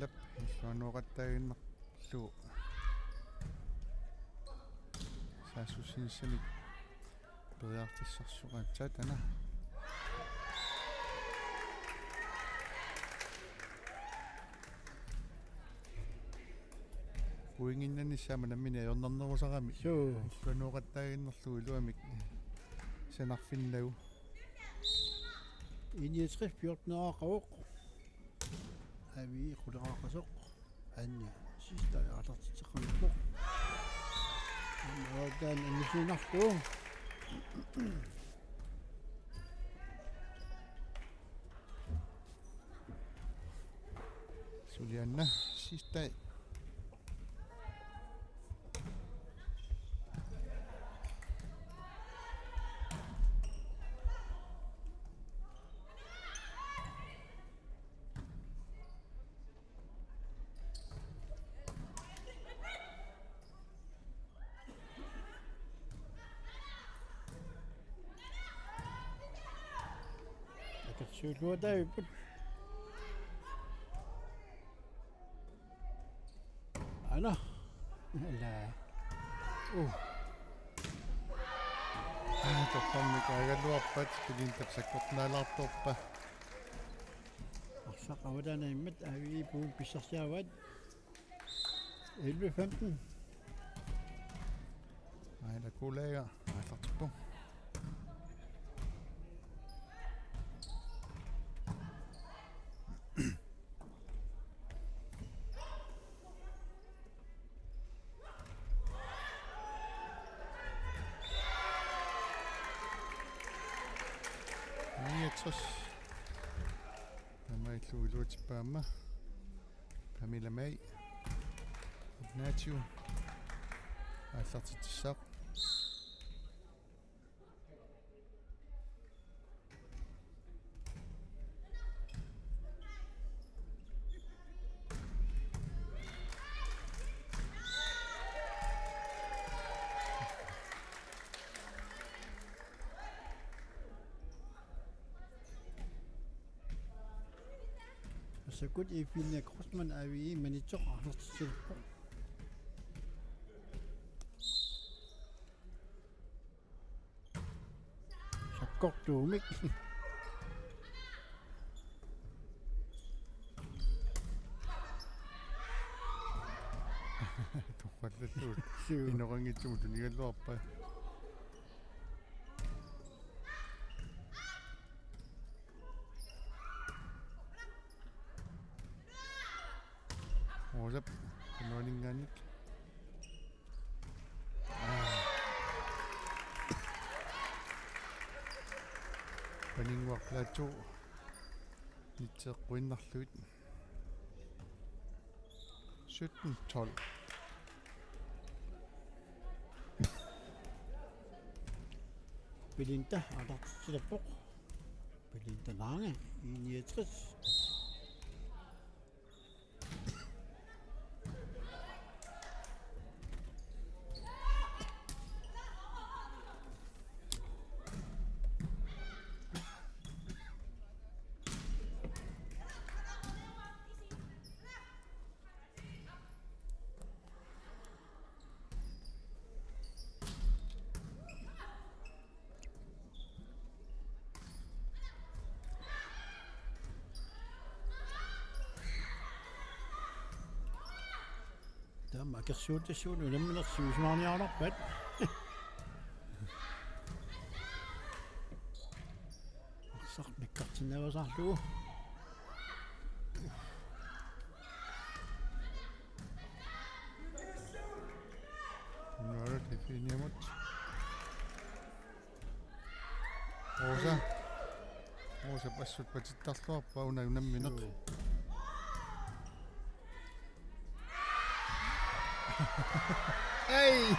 Lap illuannuaqattaaginnarlugu. Saassussinissamik periarfissarsioqaatsaat ana. Pointinnannissaa aamma nammineq ajornarnerusarami. Suu. Illuannuaqattaaginnarlugu iluamik sanarfinnagu. I niogtres fjorten-eqarpoq. Avi quleqaqasoq. Anni sidste aallartitseqqammerpoq. Aamma taanna annissiinnarlugu. Sulianna sidste. Akersuulluataavipput. Ana. Ala. Uh. Aa, toqqarmik aagaluarpat, Pilintap sakkortunaalaartorpaa. Arsaq avataanaimmat Aviip point pissarsiaraat. Elleve femten. Aila Kuulaaga aallartippoq. Niogtres. Taamaalillugu iluatippaat aamma. Pamela May. Ignacio. Aallartitsissaaq. Massakkut Efinia Grossmann Aviip manitsoq aallartitsilerpoq. Sakkortuumik. Toqqallallugu. Suu. Inoqanngitsumut tunigalluarpaa. Rosap, nuanningaannik. Aa. Paninnguaq Plateau. Nitseqquinnarlugu. Sytten tolv. Belinda aallartitsilerpoq. Belinda Lange, I niogtres. Taama akersuuttassuugut unammineq sivisumaarniarnarpat. Arsaq nikkartinnaveersaarlugu. Nualu Efiniamut. Rosa. Rosa passut patittarluarpaa una unammineq. Ei!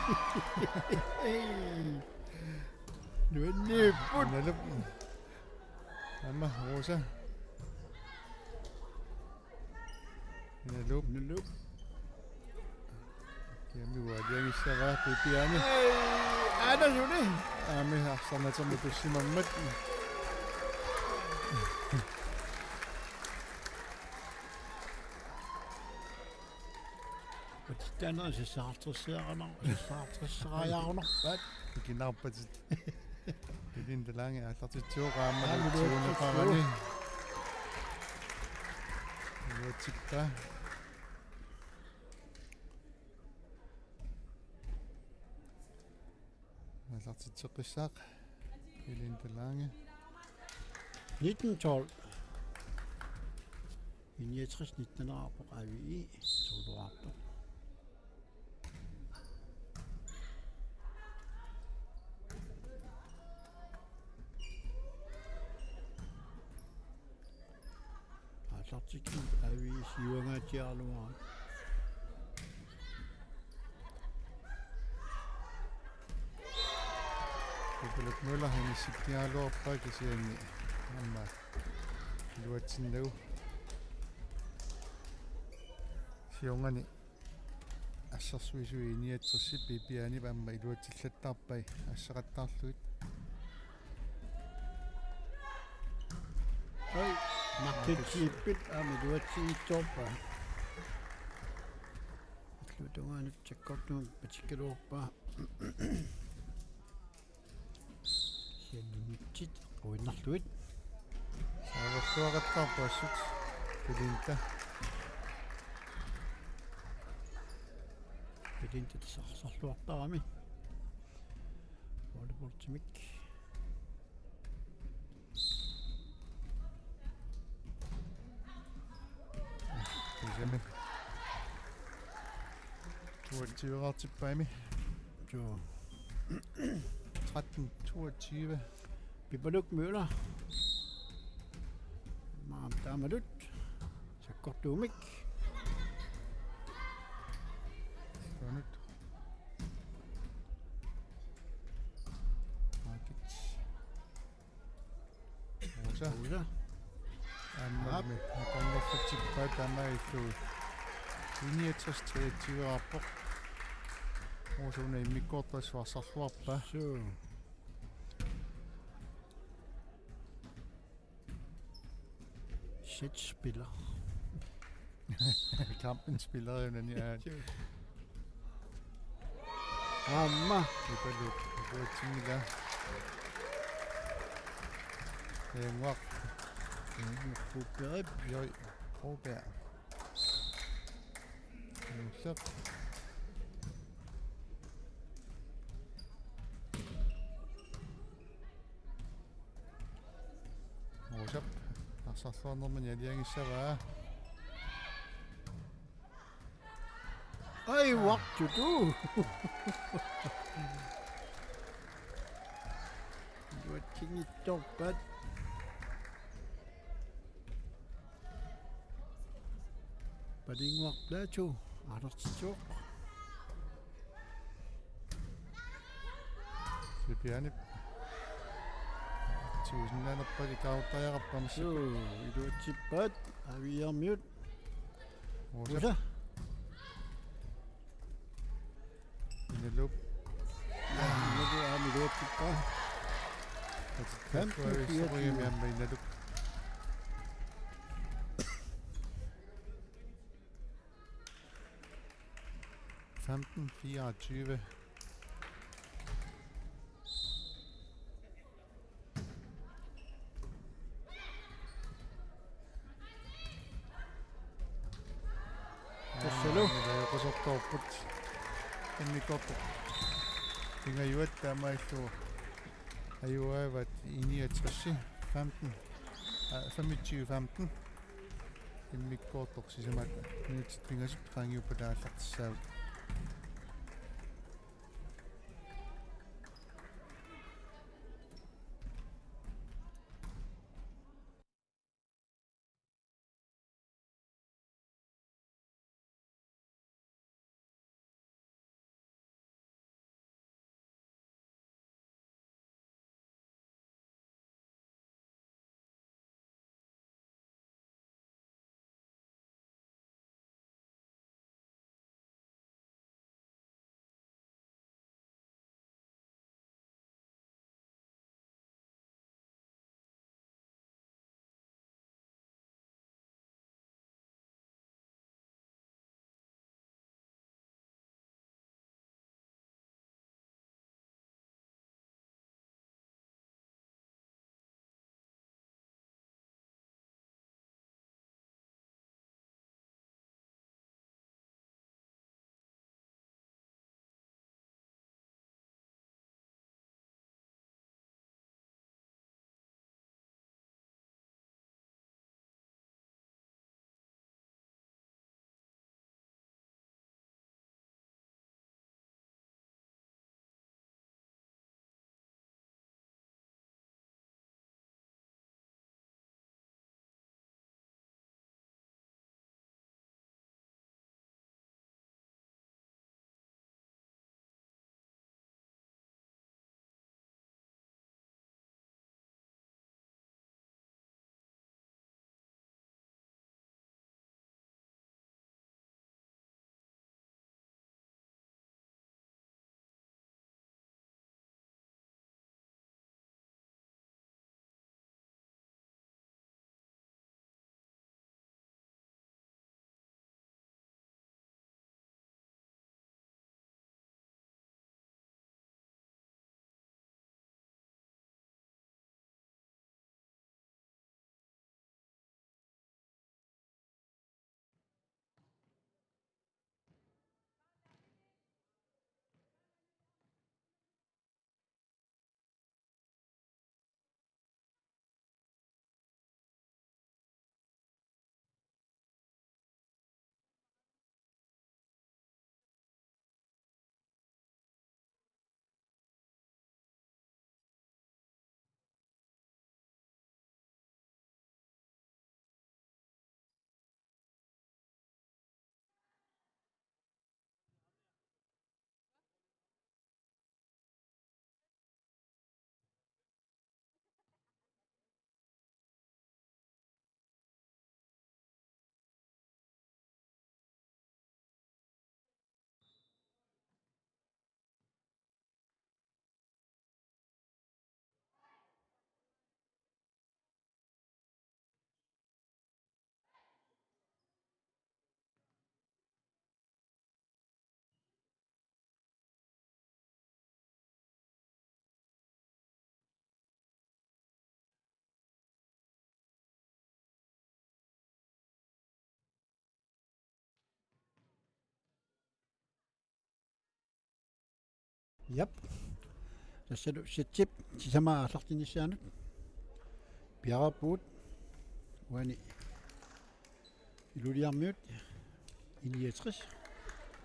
Ei! Nuanniipput. Nalup. Aamma Rosa. Nalup. Nalup. Kiami ualiangissavaa Pipiani. Ei, aana suli. Aami arsarnatermut tussimammat. Taanna sissaartorsiarana-, sissaartorsariarunarpaat. Ikinarpatit. Belinda Lange aallartitsivoq aamma. Aamma lutsiuneqarani. Lutsippaa. Aallartitseqqissaaq Belinda Lange. Nitten tolv. I niogtres nitten-erpoq A V I tolv-erpoq. Aallartikkukkit A V I siuangaatsiaraluarami. Pipaluk Møller inissikkiaraluarpaa kisianni aamma iluatsinnagu. Siornani assersuisui I niogtres P P R-ip aamma iluatsillattarpai asseqattaarlugit. Oi, Martin Martin Klippip aamma iluatsinngitsoorpaa. Illuatungaanut sakkortuumik patikkaluarpaa. Siannitsit quinnarlugit. Saaverluaqattaarput assut Belinda. Belinda tassa arsarluartarami. Volleyballtimik. Kisianni. Toogtyve-rartippaami. Joo. Tretten toogtyve. Pipaluk Møller. Maam taamatut. Sakkortuumik. Sonut. Markets. Rosa. Rosa. Aamma. Aap. Aamma konnertippaat taamaalillugu. I niogtres treogtyve-erpoq. Rosa una immikkoortoq arsarluarpaa. Suu. Sætspiller. Kampens spiller, jo, den er. Aamma. Ipaluk, ipaluk tingila. Enguaq. Enguaq Broberg. Joi, Broberg. Nullaq. Rosap arsarluarnermini aliagissavaa. Ai, what to do? What can you talk about? Paninnguaq Plato, aallartitsivoq. Sipianip. Tusinnaanerpali kaartariaqarpamsi. Suu, iluatsippaat, A V R-miut. Rosa. Rosa. Inaluk. Inaluk aamma iluatsippaa. Femten fireogtyve. Aamma Inaluk. Femten fireogtyve. Tassalu. Ajoqusertoorput. Immikkoortoq. Pingajuat taamaalillugu. Ajugaavaat I niogtres femten. Aa, femogtyve femten. Immikkoortoq sisamat minutsit pingasut qaangiuppata aallartissaagut. Jap. Tassalu setsip sisamaa aallartinnissaanut piareerpugut. Uani Ilulissarmiut I niogtres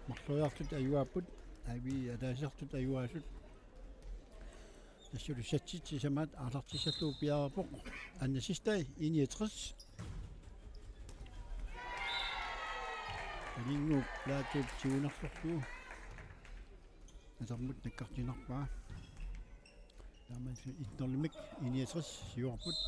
marloriartut ajugaapput, A V E ataasiartut ajugaasut. Tassalu setsip sisamaat aallartissallugu piareerpoq Anna Sistai I niogtres. Aningu Plaatup tigunersorlugu atarmut nakkartinarpaa. Taamaasilluni et nul-imik I niogtres siuarput.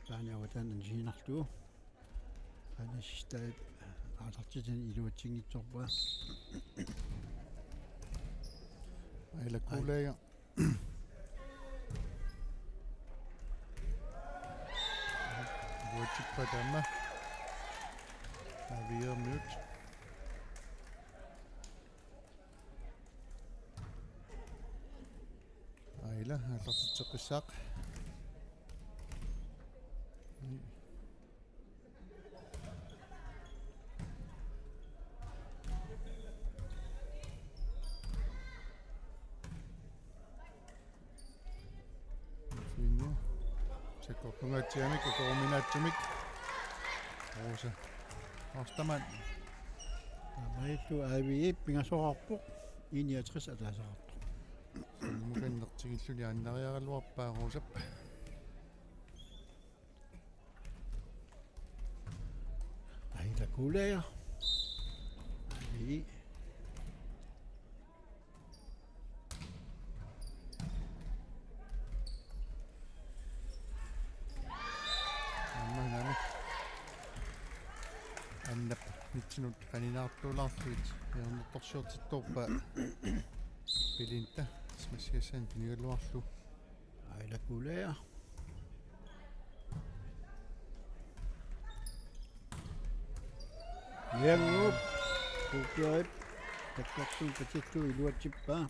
Taanna avataani anisiinnarlugu. Anna Sistai aallartitani iluatsinngitsoorpaa. Aila Kuulaaja. Iluatsippaa taama. A V E-miut. Aila aallartitseqqissaaq. Fine. Sakkortungaatsiamik, ukoruminaatsumik. Rosa Ostermann. Taamaalillutik A V E pingasoqarpoq, I niogtres ataaseqartoq. Mukannertigilluni aannariaraluarpaa Rosap. Aila Kuulaaja. A V E. Aamma naamik. Annap nitsinut qaninaartuulaarlugit hjørnertorsiortittoorpaa Belinda smaskissaani pinigaluarlugu. Aila Kuulaaja. Nianguup Kuukiarip takkartuun patillugu iluatsippaa.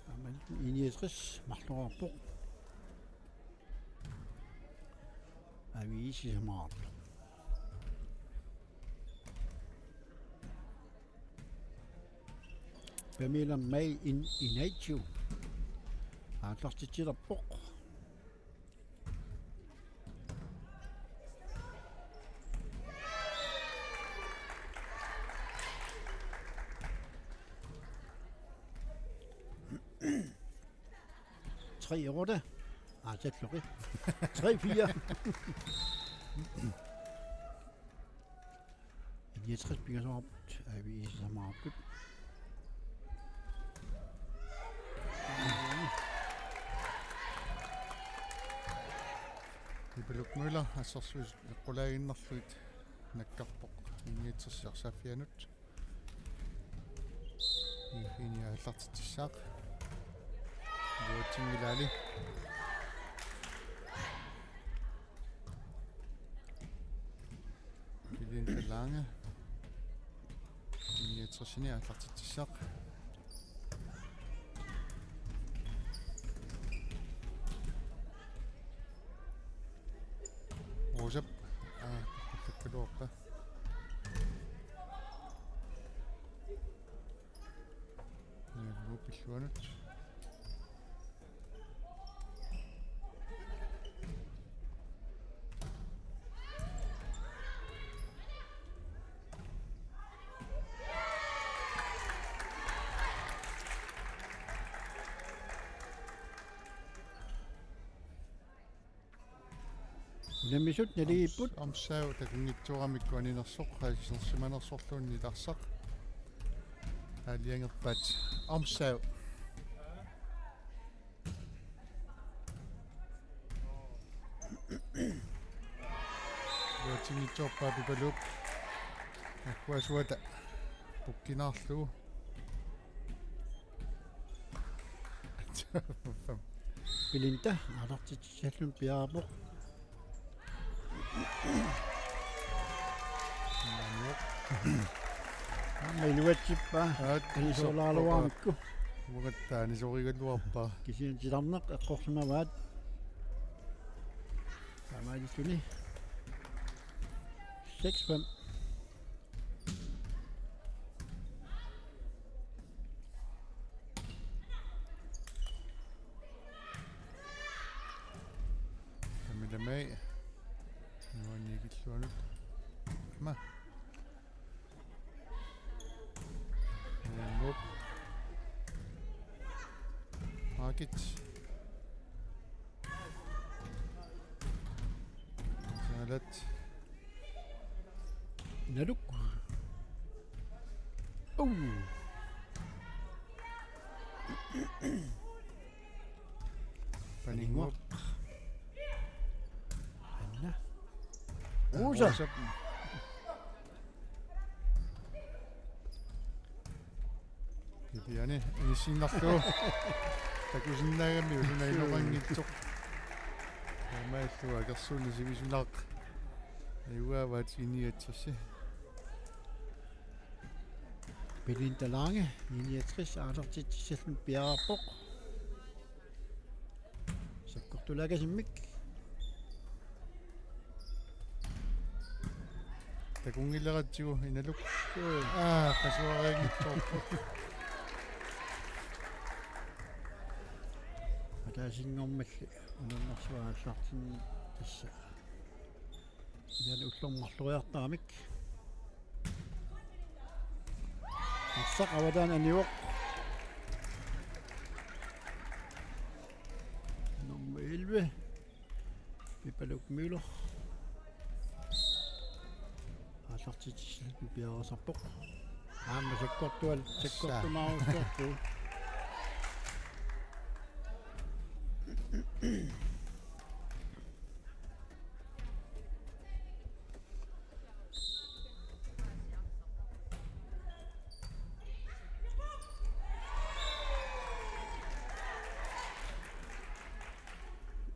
Aamma I niogtres marloriarpoq. A V E sisamaqarpoq. Pamela May In-, Inaitio aallartitsilerpoq. Tre otte. Aa, tæt nok, ikke? Tre fire. Niogtres pingasoqarput, A V E sisamaqarput. Ipaluk Møller, assersuisut eqqulaaginnarlugit nakkarpoq, I niogtres arsaaffianut. I fine aallartitsissaaq. Iluatsinngilaali. Belinda Lange. I niogtresini aallartitsissaaq. Rosap. Aa, takkaluarpa. Nianguup pilluanut. Unammisut naligipput. Ams-, amsaaq takunngitsooramikku aninersoq, qaasinersimanersorluunniit arsaq. Aalajangerpaat amsaaq. Iluatsinngitsoorpaa Pipaluup. Akkuasuata pukkinaarlugu. Belinda aallartitsissalluni piareerpoq. Aamma iluatsippaa. Aat, anisorlaaruarmikku. Uangattaaq anisorigaluarpaa. Kisianni titarneq eqqorsimavaat. Mailsuni. Seks fem. Kamila May. Nuannikilluanut. Ma. Nuannik. Margit. Saalat. Naluk. Oh. Paninnguaq. Anna. Uusa. Uusa. Kiliani inissiinnarlugu. Takusinnaagami usunainoqanngitsoq. Taamaallugu akersuunneq sivisunaaq. Iuaavaat I niogtres. Belinda Lange, I niogtres, aallartitsissalluni piareerpoq. Sakkortulaakasimmik. Takunngileratsigu Inaluk. Aa, qasuarianngitsoorpoq. Ataasinngormalli unammersuaq aallartinneq tassa. Ilaanni ullormut marloriartaramik. Arsaq avataani anivoq. Nummer elleve. Pipaluk Møller. Aallartitsissalluni piareersarpoq. Aamma sakkortual-, sakkortunaarussuarput.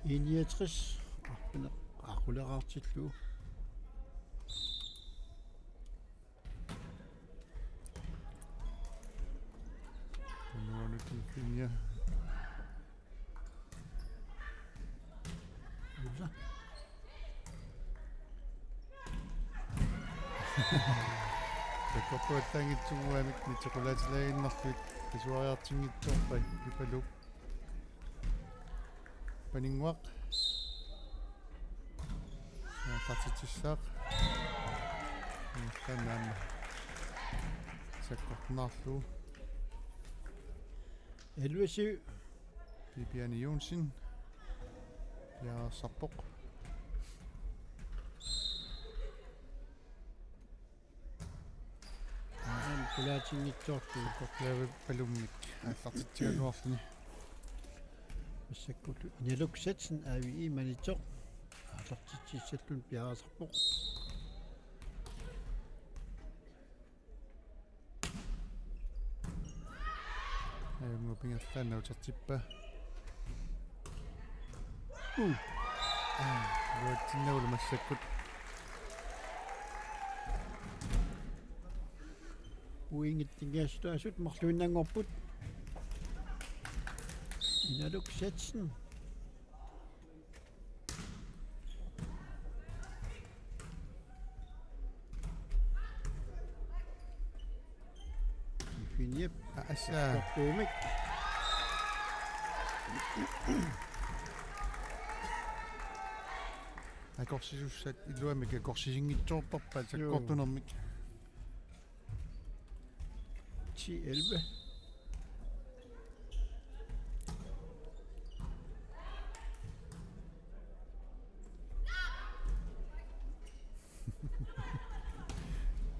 I niogtres, arfineq-, aquleraartillugu. Nuannikkut Finja. Uusa. Sakkortuallaanngitsunnguamik nitsequlaatilaannarlutik qasuariartinngitsoorput Pipaluk. Paninnguaq. Aallartitsissaaq. Taanna aamma sakkortunaarlugu. Elleve syv. Bibiane Johnsen. Piareersarpoq. Aamma qulaatinngitsoorlugu. Kortlaavik Palummik aallartitsigaluarluni. Massakkut Inaluk Zetsen, A V I-manitsoq. Aallartitsissalluni piareersarpoq. Ajunngilaq, pingaarnerpaaq utertippaa. Uh. Aa, iluatsinnagu massakkut. Uinngitsinngikkaluartut marluinnanngorput. Inaluk Zetsen. Finjep. Assa. Sakkortuumik. Akorsisussat iluamik akorsisinngitsoortarpaat. Joo. Sakkortunermik. Ti elleve.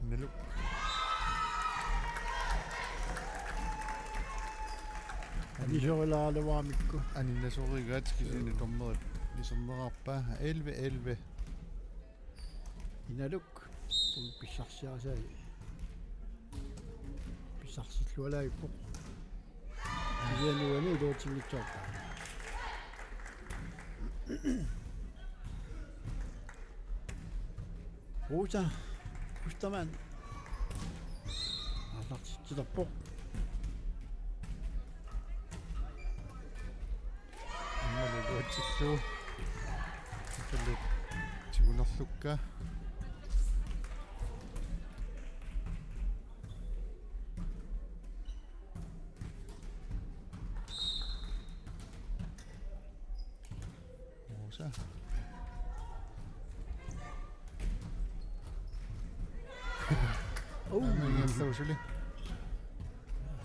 Naluk. Anisorilaaluarmikku. Aninnaasorigaat kisianni dommerip iserneraarpaa elleve elleve. Inaluk. Pissarsiarisai. Pissarsillualaarpoq. Kisianni uani iluatsinngitsoorpaa. Rosa Kustermann. Aallartitsilerpoq. Aamma iluatsillugu. Iluatsillugu. Nerlukka. Rosa. Oh. Aamma suli.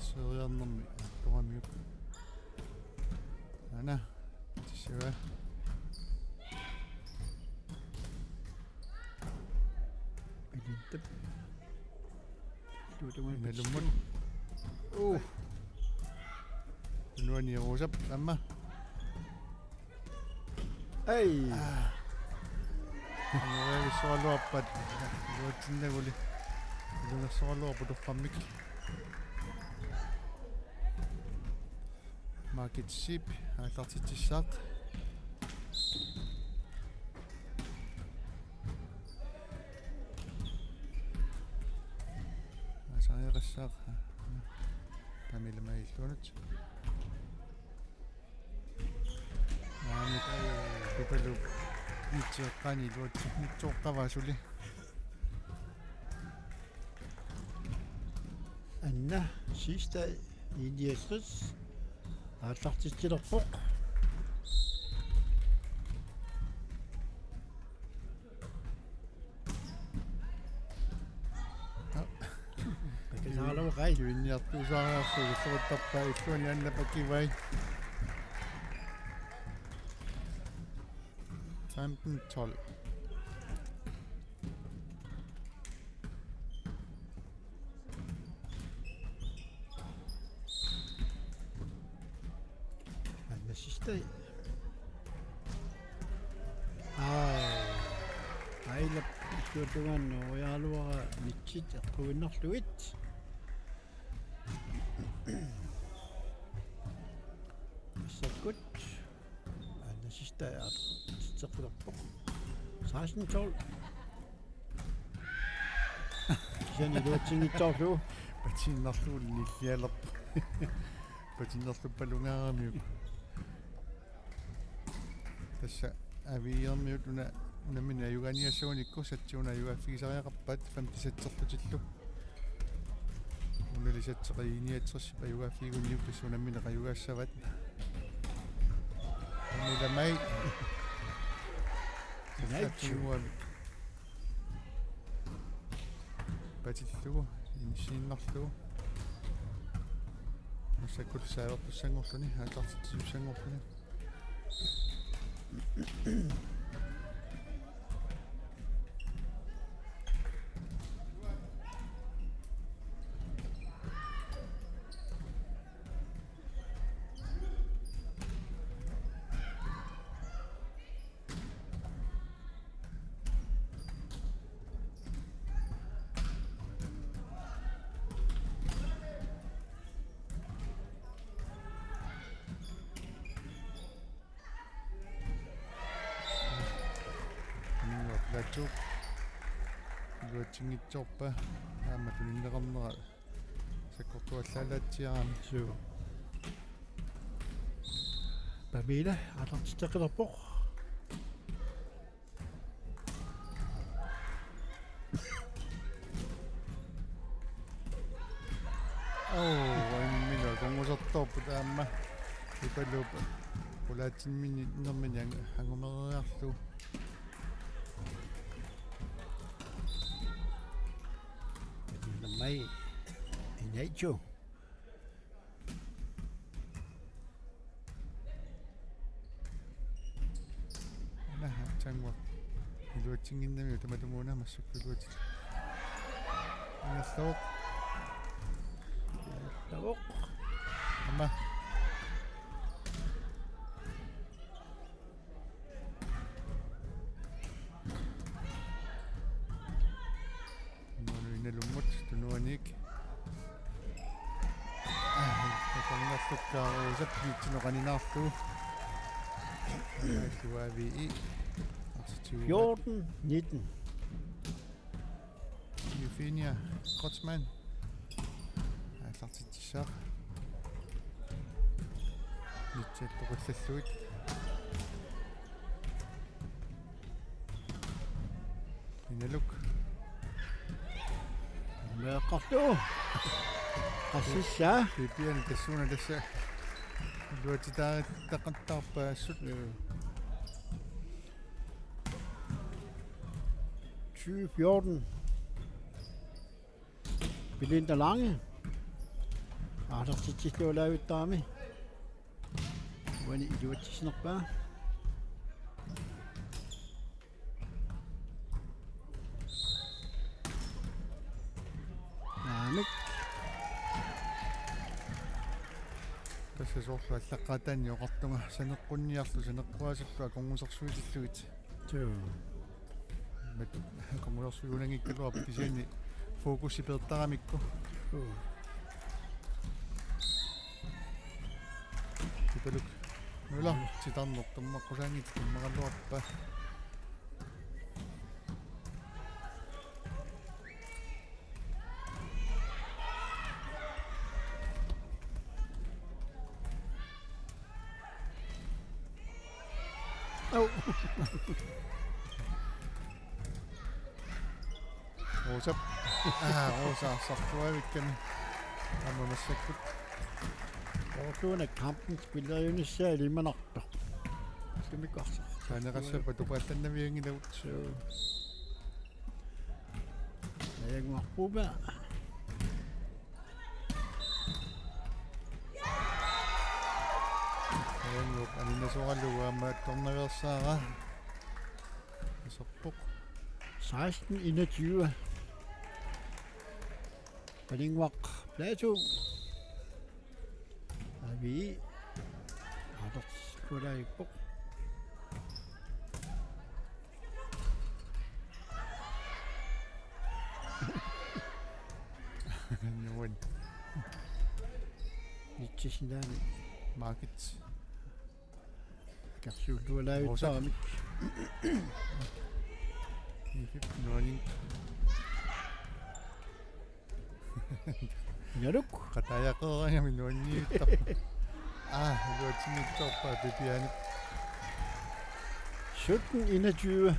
Soriarnermi toramiuk. Ana. Tissua. Ilintap. Tuutungan imalummut. Uh. Nuani Rosap aamma. Ei. Nuani soraluarpat. Nuatsinnaguli. Nuani soraluarpat torrammik. Margit Schiep aallartitsissaaq. Aasariaqassaaq. Pamela Maj illuanut. Aamma Pipaluup nitseqqani iluatsinngitsoorpaa suli. Anna sidste i niogtres aallartitsilerpoq. Pakisaarlugu qai. Kivinniartuusaariarlugu illuuttarpaa illuani Anna Pakivai. Femten tolv. Anna sidste. Aa. Ailap illuatungaannaq ujaaluara nitsit eqquinnarlugit. Massakkut. Anna sidste aallartitseqqilerpoq. Seksten tolv. Kisianni iluatsinngitsoorlugu. Patiinnarlugu nillialerpoq. Patiinnarluppalungaaramiuk. Tassa aviiormiut una unammineq ajugaaniassagunikku satsuna ajugaaffigisariaqarpaat femten sekserlutillu. Unali sekser niogtres ajugaaffigigunniuk tassa unammineq ajugaassavat. Pamela Maj. Naitsu. Satsua. Patillugu, insiinnarlugu. Massakkut saavertussanngorluni, aallartitsissanngorluni. Nuup Laatsuup iluatsinngitsoorpaa aamma tuninneqarnera sakkortuallaalaatsiarami. Suu. Pamela aallartitseqqilerpoq. Oo, imminut kungusartoorput aamma. Pipaluup qulaatsinnermini ang-, angumeriarlugu. Nammai. Inaichu. Ana, aatsaannguaq. Iluatsinnginnamiuk tamatumuuna massakkut iluatsit. Ingerlavoq. Ingerlavoq. Aamma. Nuunu inalummut tunuaniik. Aa, takornarlukkaarusap nitsineq qaninaarlugu. Aa, L U A V E. Arsitiuvoq. Fjorten nitten. Euphenia Kreutzmann. Aallartitsissaaq. Nitsit toqullallugit. Inaluk. Meeqqarlu. Qassissaa. Pipiani tassuuna tassa. Iluatsitaartaqattaarpaassut. Tyve fjorten. Belinda Lange. Aallartitsillualaavittarami. Uani iluatsissinerpaa. Naamik. Tassa soorlu allaqqaataani oqartunga saneqqunniarlu saneqquaasullu akornusersuisillugit. Joo. Mat-, akornusersuigunanngikkaluarpoq kisianni fokusi peertaramikku. Joo. Tipaluk. Møller, titarneq tummeqqusaanngitsoq tummeraluarpaa. Au. Rosa. Aa, Rosa, sartuavikkami. Aamma massakkut. Ortuuna kampen spilleriunissaa ilimanartoq. Simikkorsa. Saaneqassappat tupaallannavianngilagut. Joo. Ajannguarpuuppaa. Ajannguup aninnasoralugu aamma attornaveersaara. Iserpoq. Seksten enogtyve. Paninnguaq Plato. Avi. Aallartitsillualaavippoq. Nuan. Nitsisilaani. Markit. Akersuullualaavittarami. Ifip nuanin. Inaluk. Qataajaqqeeraangami nuanniittoq. Aa, iluatsinngitsoorpaa Pipiani. Sytten enogtyve.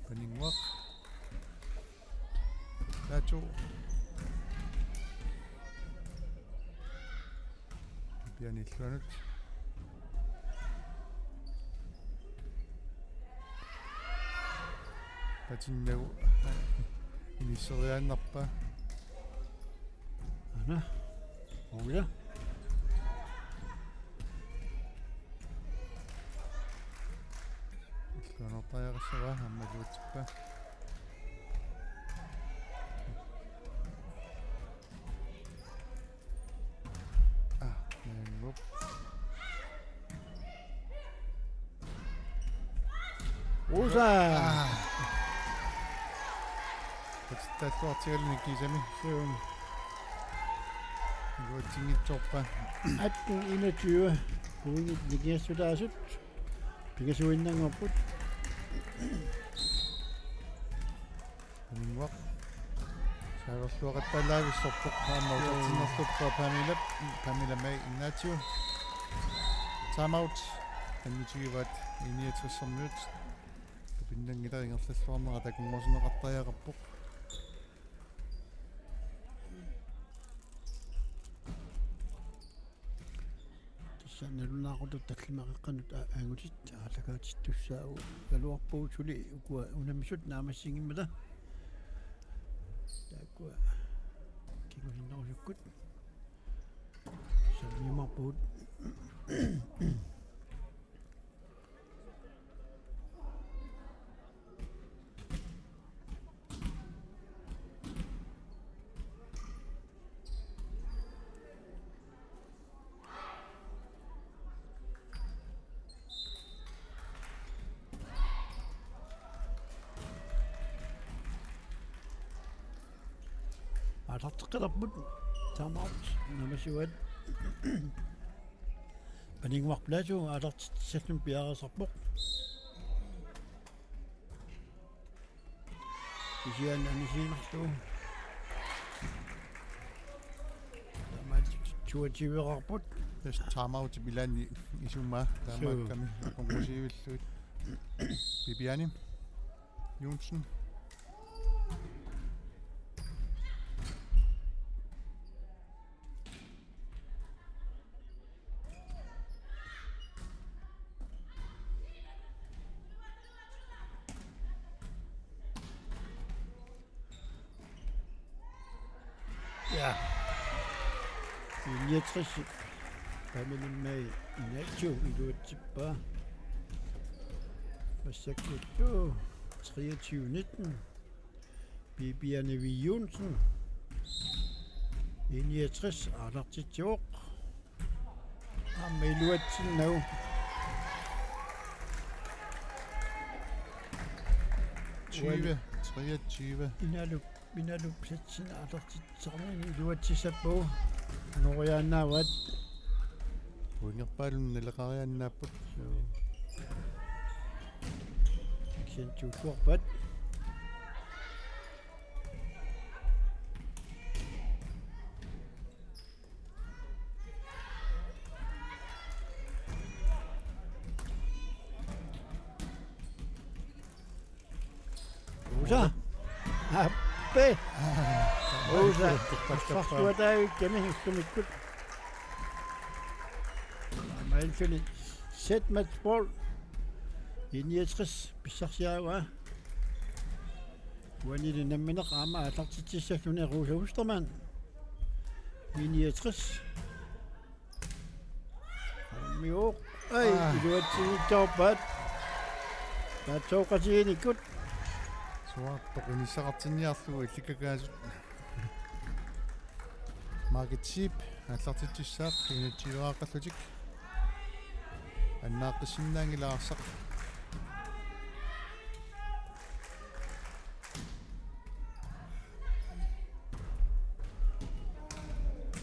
Paninnguaq. Plato. Pipiani illuanut. Patinnagu inisseriaannarpaa. Ana. Oja. Illuanortariaqassavaa aamma iluatsippaa. Ah, naamik. Usa. Ah. Patitaalluartigaluni kiisami. Sium. Iluatsinngitsoorpaa. Atten enogtyve. Pointit nikingassutaasut. Pingasuinnanngorput. Paninnguaq. Saaverluaqattaalaavissorpoq aamma utertinnerluppaa Pamela, Pamela May Ignacio. Timeout. Femogtyve enogtressermiut. Tupinnanngilaq, ingerlalluarnera takunnguarsineqartariaqarpoq. Tassa nalunaaqutaq tallimat qeqqanut a-, angutit aallakaatittussaagaluarpagut suli ukua unammisut naammassinngimmat. Taakkua kingusinnerusukkut. Sammiumaarpagut. Aallarteqqittarput. Timeout. Nummer syv. Paninnguaq Plato aallartitsissallugu piareersarpoq. Kisianni anisiinnarlugu. Taamaattumik toogtyveqarput. Tassa timeoutip ilaanni isummaa taamaakkami aqqunqusiivillugit. Bibiani Johnsen. Ja. I niogtres. Pamela Mai Inacio iluatsippaa. Massakkut treogtyve nitten. Bibiane V. Johnsen. I niogtres aalartitsivoq. Aamma iluatsinnagu. Tyve, treogtyve. Inalup, Inalup satsin aalartitsisarnini iluatsissappagu. Anoriaannaavaat. Pointerpaalunnik naleqariaannaapput. Suu. Action tuukkuarpat. Usa. Appe. Usa. Sarsuataavikkami ullumikkut. Aamma illunik set match ball. I niogtres pissarsiaraa. Uanili nammineq aamma aallartitsissalluni Rosa Ostermann. I niogtres. Aammiuuq. Ai, aa, iluatsinngitsoorpaat. Taatsooqatigiinnikkut. Suaartoq inissaqartinniarlugu illikkakaasut. Margit Zeeb aallartitsissaaq enogtyve-aaqqallutik. Annaaqqissinnaanngilaq arsaq.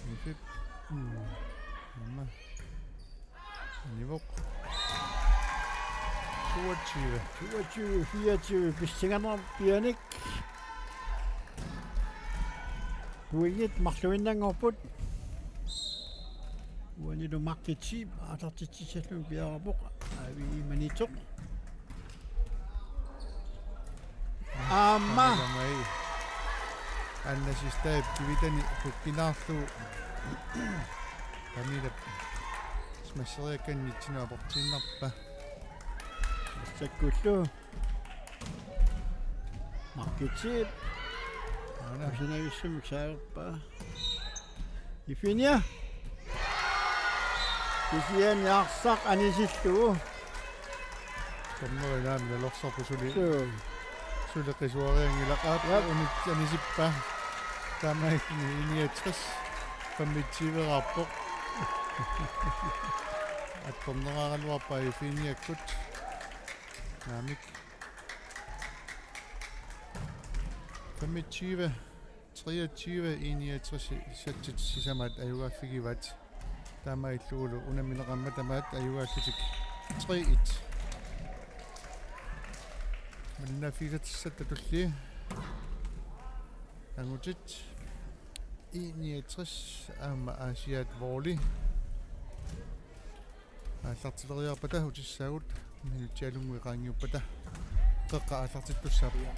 Nifip. Mm. Aamma. Nivoq. Toogtyve. Toogtyve fireogtyve, pissanganaq pianik. Pointit marluinnanngorput. Uanilu Margit Zeeb aallartitsissalluni piareerpoq. Avi Imanitsoq. Aamma. Aamma. Anna Sistaip kivitani pukkinaarlugu. Pamela smasheriakkanni itsinua portiinnarpa. Sakkullu. Margit Zeeb. Aana. Kusanavissumik saalerpaa. Ifinia. Kisianni arsaq anisillugu. Dommeri naamik nalorsorpoq suli. Suu. Suli qisuarianngilaq aap. Jep. Unit anisippa. Taamaalilluni I niogtres femogtyve-raarpoq. Attorneraaraluarpaa Ifiniakkut. Naamik. Femogtyve treogtyve, I niogtres satsit sisamaat ajugaaffigivaat. Taamaalillugulu unammineqarmat tamaat ajugaallutik tre et. Malinnaaffigisatissatta tullia. Angutit. I niogtres aamma Aasiaat Volley. Aallartileriarpata utissaagut, minutsialunnguit qaangiuppata. Qeqqa aallartittussaavoq.